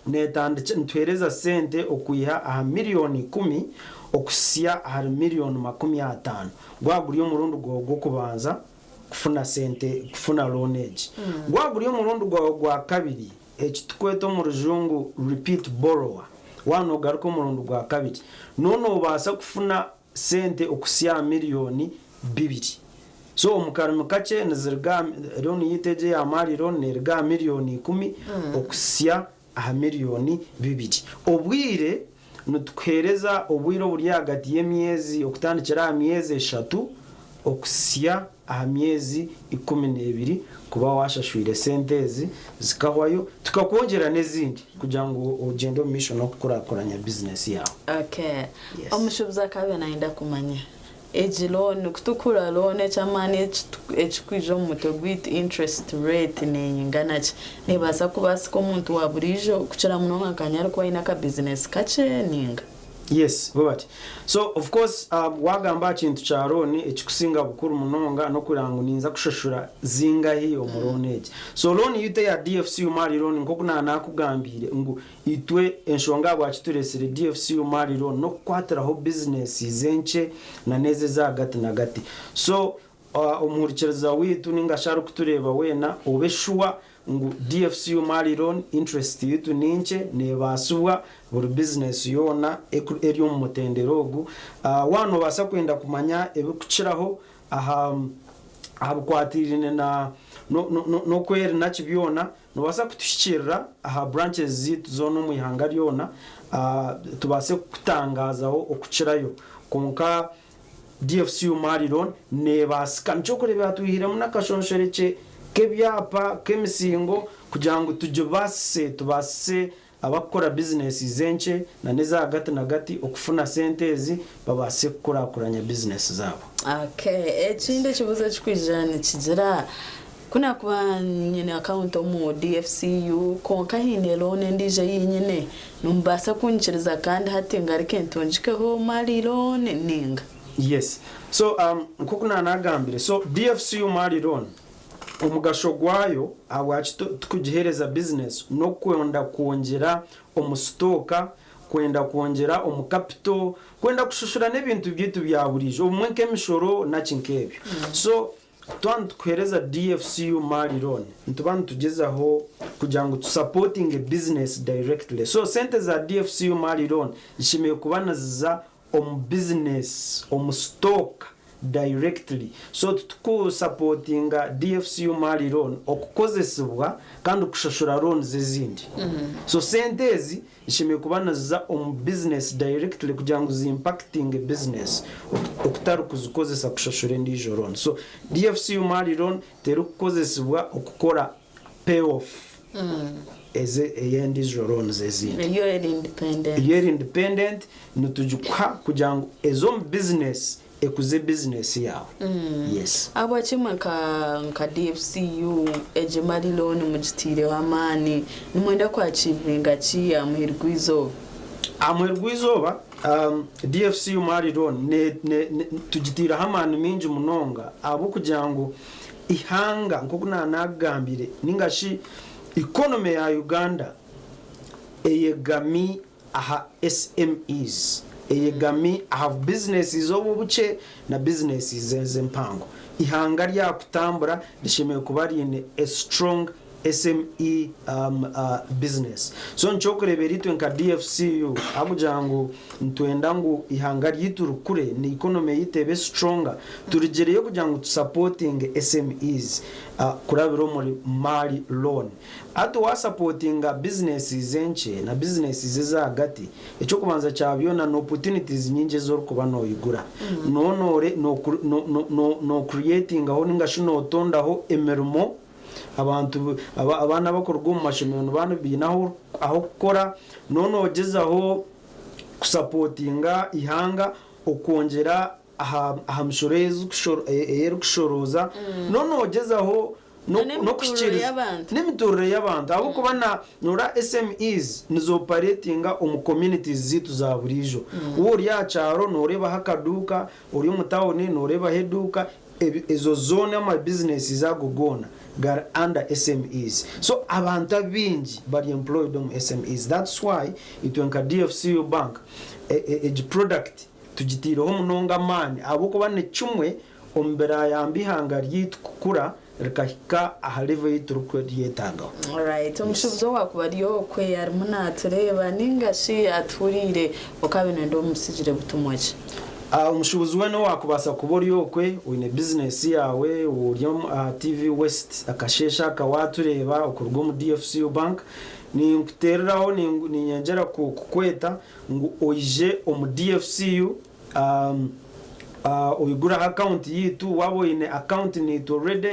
neetandikira, nituheereza sente okwiha aha miriyoni ikumi okuhitsya ahari miriyoni 50. Gwaba guri omurundi gwawe gw'okubanza kufuna sente, kufuna loan egi. Gwaba guri omurundi gwawe gwa kabiri, Eki tukweta omu rujungu repeat borrower, waaba noogaruka omurundi gwa kabiri, noho noobaasa kufuna sente okuhitsya aha miriyoni bibiri. So omu karimi kakye niziruga aha, looni yaitu egi eya Mali loan neeruga aha miriyoni ikumi okuhitsya aha miriyoni bibiri. Obwire, nitukuheereza obwire oburi ahagati y'emyezi, okutandikira aha myezi eshatu okuhitsya aha myezi 12 kuba waashashwire sente ezi zikahwayo tukakwongyera n'ezindi kugira ngu ogyende omu maisho n'okukurakuranya bizinesi yaawe. Okay. Omushuubuzi akaabaire naayenda kumanya egi loan, kutukura loan eky'amaani ekirikwija omu mutwe gwaitu interest rate neingana ki? Neebaasa kubaasika omuntu wa buriijo kukira munonga nka nyowe arikuba aine akabizinesi kakye nainga? Yes, bwe bati. So of course um, wagamba aha kintu kya loan ekikusinga bukuru munonga n'okugira ngu ninza kushashura zingahi omu loan egi. So loan yitu eya DFCU Mali loan nk'oku na nakugambiire ngu itwe enshonga ahabwaki turesire DFCU Mali loan n'okukwatiraho businesses enkye na n'ezi ez'ahagati nagati. So Omuhurikiriza waitu ninga shi arikutureeba weena obe sure ngu DFCU Mali Loan interest yaitu ni nkye nebaasibwa buri business yoona eri omu mutendera ogu. Waaba nobaasa kwenda kumanya ebirikukiraho aha aha bikwatiraine na n'okweri naki byona nobaasa kutuhikiirira aha branches zaitu zoona omu ihanga ryona tubaase kukutangaazaho okukirayo kwonka DFCU Mali Loan neebaasika. Nikyo orikureebera twihiremu n'akashonshorekye k'ebyapa k'emisingo kugira ngu tugibaasise, tubaasise abarikukora bizinesi enkye n'ez'ahagati nagati okufuna sente ezi babaase kukurakuranya bizinesi zaabo. Okay, ekindi ekibuuzo ekirikwija nikigira, Ku naakuba nyine akawunti omu DFCU kwonka haine looni endiijo ei nyine, nimubaasa kunyikiriza kandi hati ngaruke ntungikeho Mali loan nainga? Yes. So um, nk'oku naanagambire, so DFCU Mali loan omugasho gwayo ahabwaki tukugiheereza business n'okwenda kwongyera omu sitooka, kwenda kwongyera omu capital, kwenda kushushura n'ebintu byaitu bya buriijo obumwe nk'emishoro naki nk'ebyo. So Twaba nitukuheereza DFCU Mali Loan, nituba nitugyezaho kugira ngu tusapotinge bizinesi directly. So sente za DFCU Mali Loan zishemereire kuba niziza omu bizinesi, omu stock directly. So titukusapotinga DFCU Mali Loan okukozesibwa kandi kushashura loans ezindi. So sente ezi Zishemereire kuba niziza omu business directly kugira ngu zi impactinge business okutari kuzikozesa kushashura endiijo loan. So DFCU Mali loan terikukozesibwa okukora pay off eze ey'endiijo loans ezindi. Yo eri independent. Yo eri independent nitugikuha kugira ngu eze omu business ekuze bizinesi yaawe. Yes. Ahabwaki imwe nka nka DFCU egi mali loan mugiteireho amaani? Nimwenda kwakiivinga ki aha muheru gw'eizooba? Aha muheru gw'eizooba, DFCU mali loan ne, ne, ne, tugiteireho amaani maingi munonga ahabw'okugira ngu eihanga nk'oku naanagambire ninga shi economy ya Uganda eyegami aha SMEs. Eyegami aha businesses obu obukye na businesses ez'empango. Ihanga ryakutambura rishemereire kuba riine a strong SME business. So nikyokureebera itwe nka DFCU ahabw'okugira ngu nitwenda ngu ihanga ryaitu rikure na economy yaitu ebe stronger, turugireyo kugira ngu tusapotinge SMEs kurabira omuri Mali loan. Hati wasapotinga businesses enkye na businesses ez'ahagati, eky'okubanza kya byona ni opportunities nyingi ezi orikuba noigura. Nonoore no creatingaho ninga shi notondaho emirimo, abantu abaana abakuruga omu mashomero nibaba baine ah'okukora, nonogyezaho kusapotinga ihanga okwongyera aha mishoro ei erikushorooza, nonogyezaho n'okuhikiiriza n'emiturire y'abantu ahabw'okuba na noora SMEs nizoparetinga omu communities zaitu za buriijo. Waaba ori aha kyaro nooreebaho akaduuka, ori omu tawuni nooreebaho eduuka, ezo zoona ama businesses ago goona gari under SMEs. So abantu abaingi bari employed omu SMEs. That's why itwe nka DFCU Bank egi product tugitaireho munonga amaani ahabw'okuba ni kimwe omu birayamba ihanga ryaitu kukura rikahika aha level ei turikuryetagaho. Alright, omushuubuzi owaakuba ari okwe arimu naatureeba ninga shi atuhuriire okaabe nooyenda omusigire butumwa ki? Omushuubuzi weena owaakubaasa kuba ori okwe oine bizinesi yaawe ori aha TV West akasheeshe aka waatureeba okuruga omu DFCU Bank, ninkuteereraho niinyongyera kukweta ngu oije omu DFCU oigureho akawunti yaitu, waaba oine akawunti naitwe already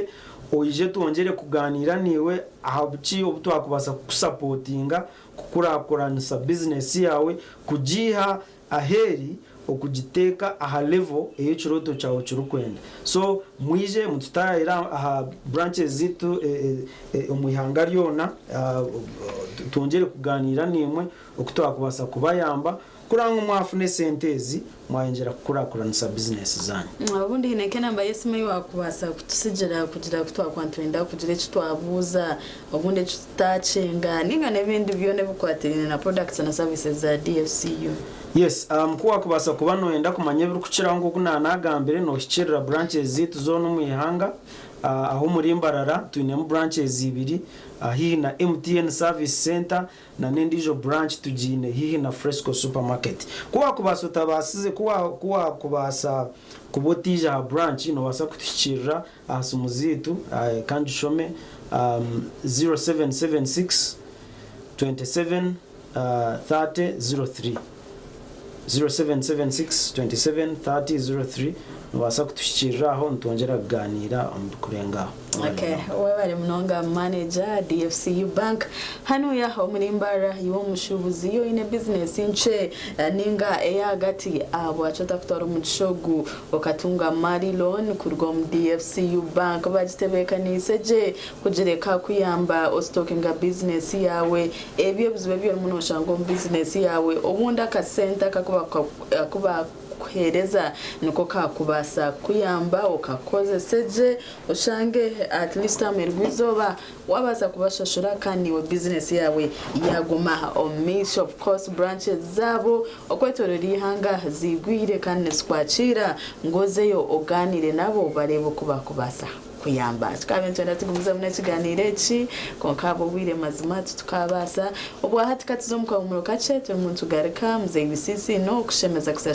oije twongyere kugaaniira naiwe aha buki obu twakubaasa kukusapotinga kukurakuranisa bizinesi yaawe kugiiha aheeri okugiteeka aha level ei ekirooto kyawe kirikwenda. So mwije mututaayayire aha branches zaitu omu ihanga ryona twongyere kugaaniira naimwe oku twakubaasa kubayamba kureba ngu mwafuna esente ezi mwayongyera kukurakuranisa bizinesi zaanyu. Obundi haine nk'enamba y'esimu ei waakubaasa kututsigira kugira ku twakuba nitwenda kugira eki twabuuza obundi eki tutaakyenga nainga n'ebindi byona ebikwatiraine na products na services za DFCU. Yes, ku waakubaasa kuba nooyenda kumanya ebirikukiraho nk'oku naanagambire, noohikirira branches zaitu zoona omu ihanga. Aha omuri Mbarara twinemu branches ibiri, haihi na MTN Service Centre na n'endiijo branch tugiine haihi na Fresco Supermarket. Ku waakubaasa otabaasize, ku waakubaasa kuba otaija aha branch, noobaasa kutuhikiirira aha simu zaitu, ka ngishome, 0776 27 30 03. 0776 27 30 03 Nobaasa kutuhikiirira aho nitwongyera kugaaniira omu bikurenga aho. Okay, webare munonga manager DFCU Bank hanuya omuri Mbarara iwe omushubuzi iyo oyine business nkye ninga eyahagati ahabwaki otakutwara omugisha ogu okatunga Mali loan kuruga omu DFCU Bank bagitebekaniise gye kugira ekakuyamba ositokinga business yaawe ebyo ebizibu ebi orimu noshanga omu business yaawe obundi akasente aku bakuhereza niko kakubaasa kukuyamba okakozese gye oshange at least aha muheru gw'eizooba wabaasa kubashashura kandi naiwe bizinesi yaawe yaguma omu maisho. Of course branches zaabo okwetorora eihanga ziigwire kandi nizikwakiira ngu ozeyo ogaaniire nabo bareebe oku bakubaasa kuyamba. Tukaba nitwenda tugumizemu n'ekiganiiro eki kwonka ahabw'obwire mazima titukabaasa. Obwahati katuze omu kahumuro kakye turimu nitugaruka Muzeeyi Bisiisi n'okushemeza.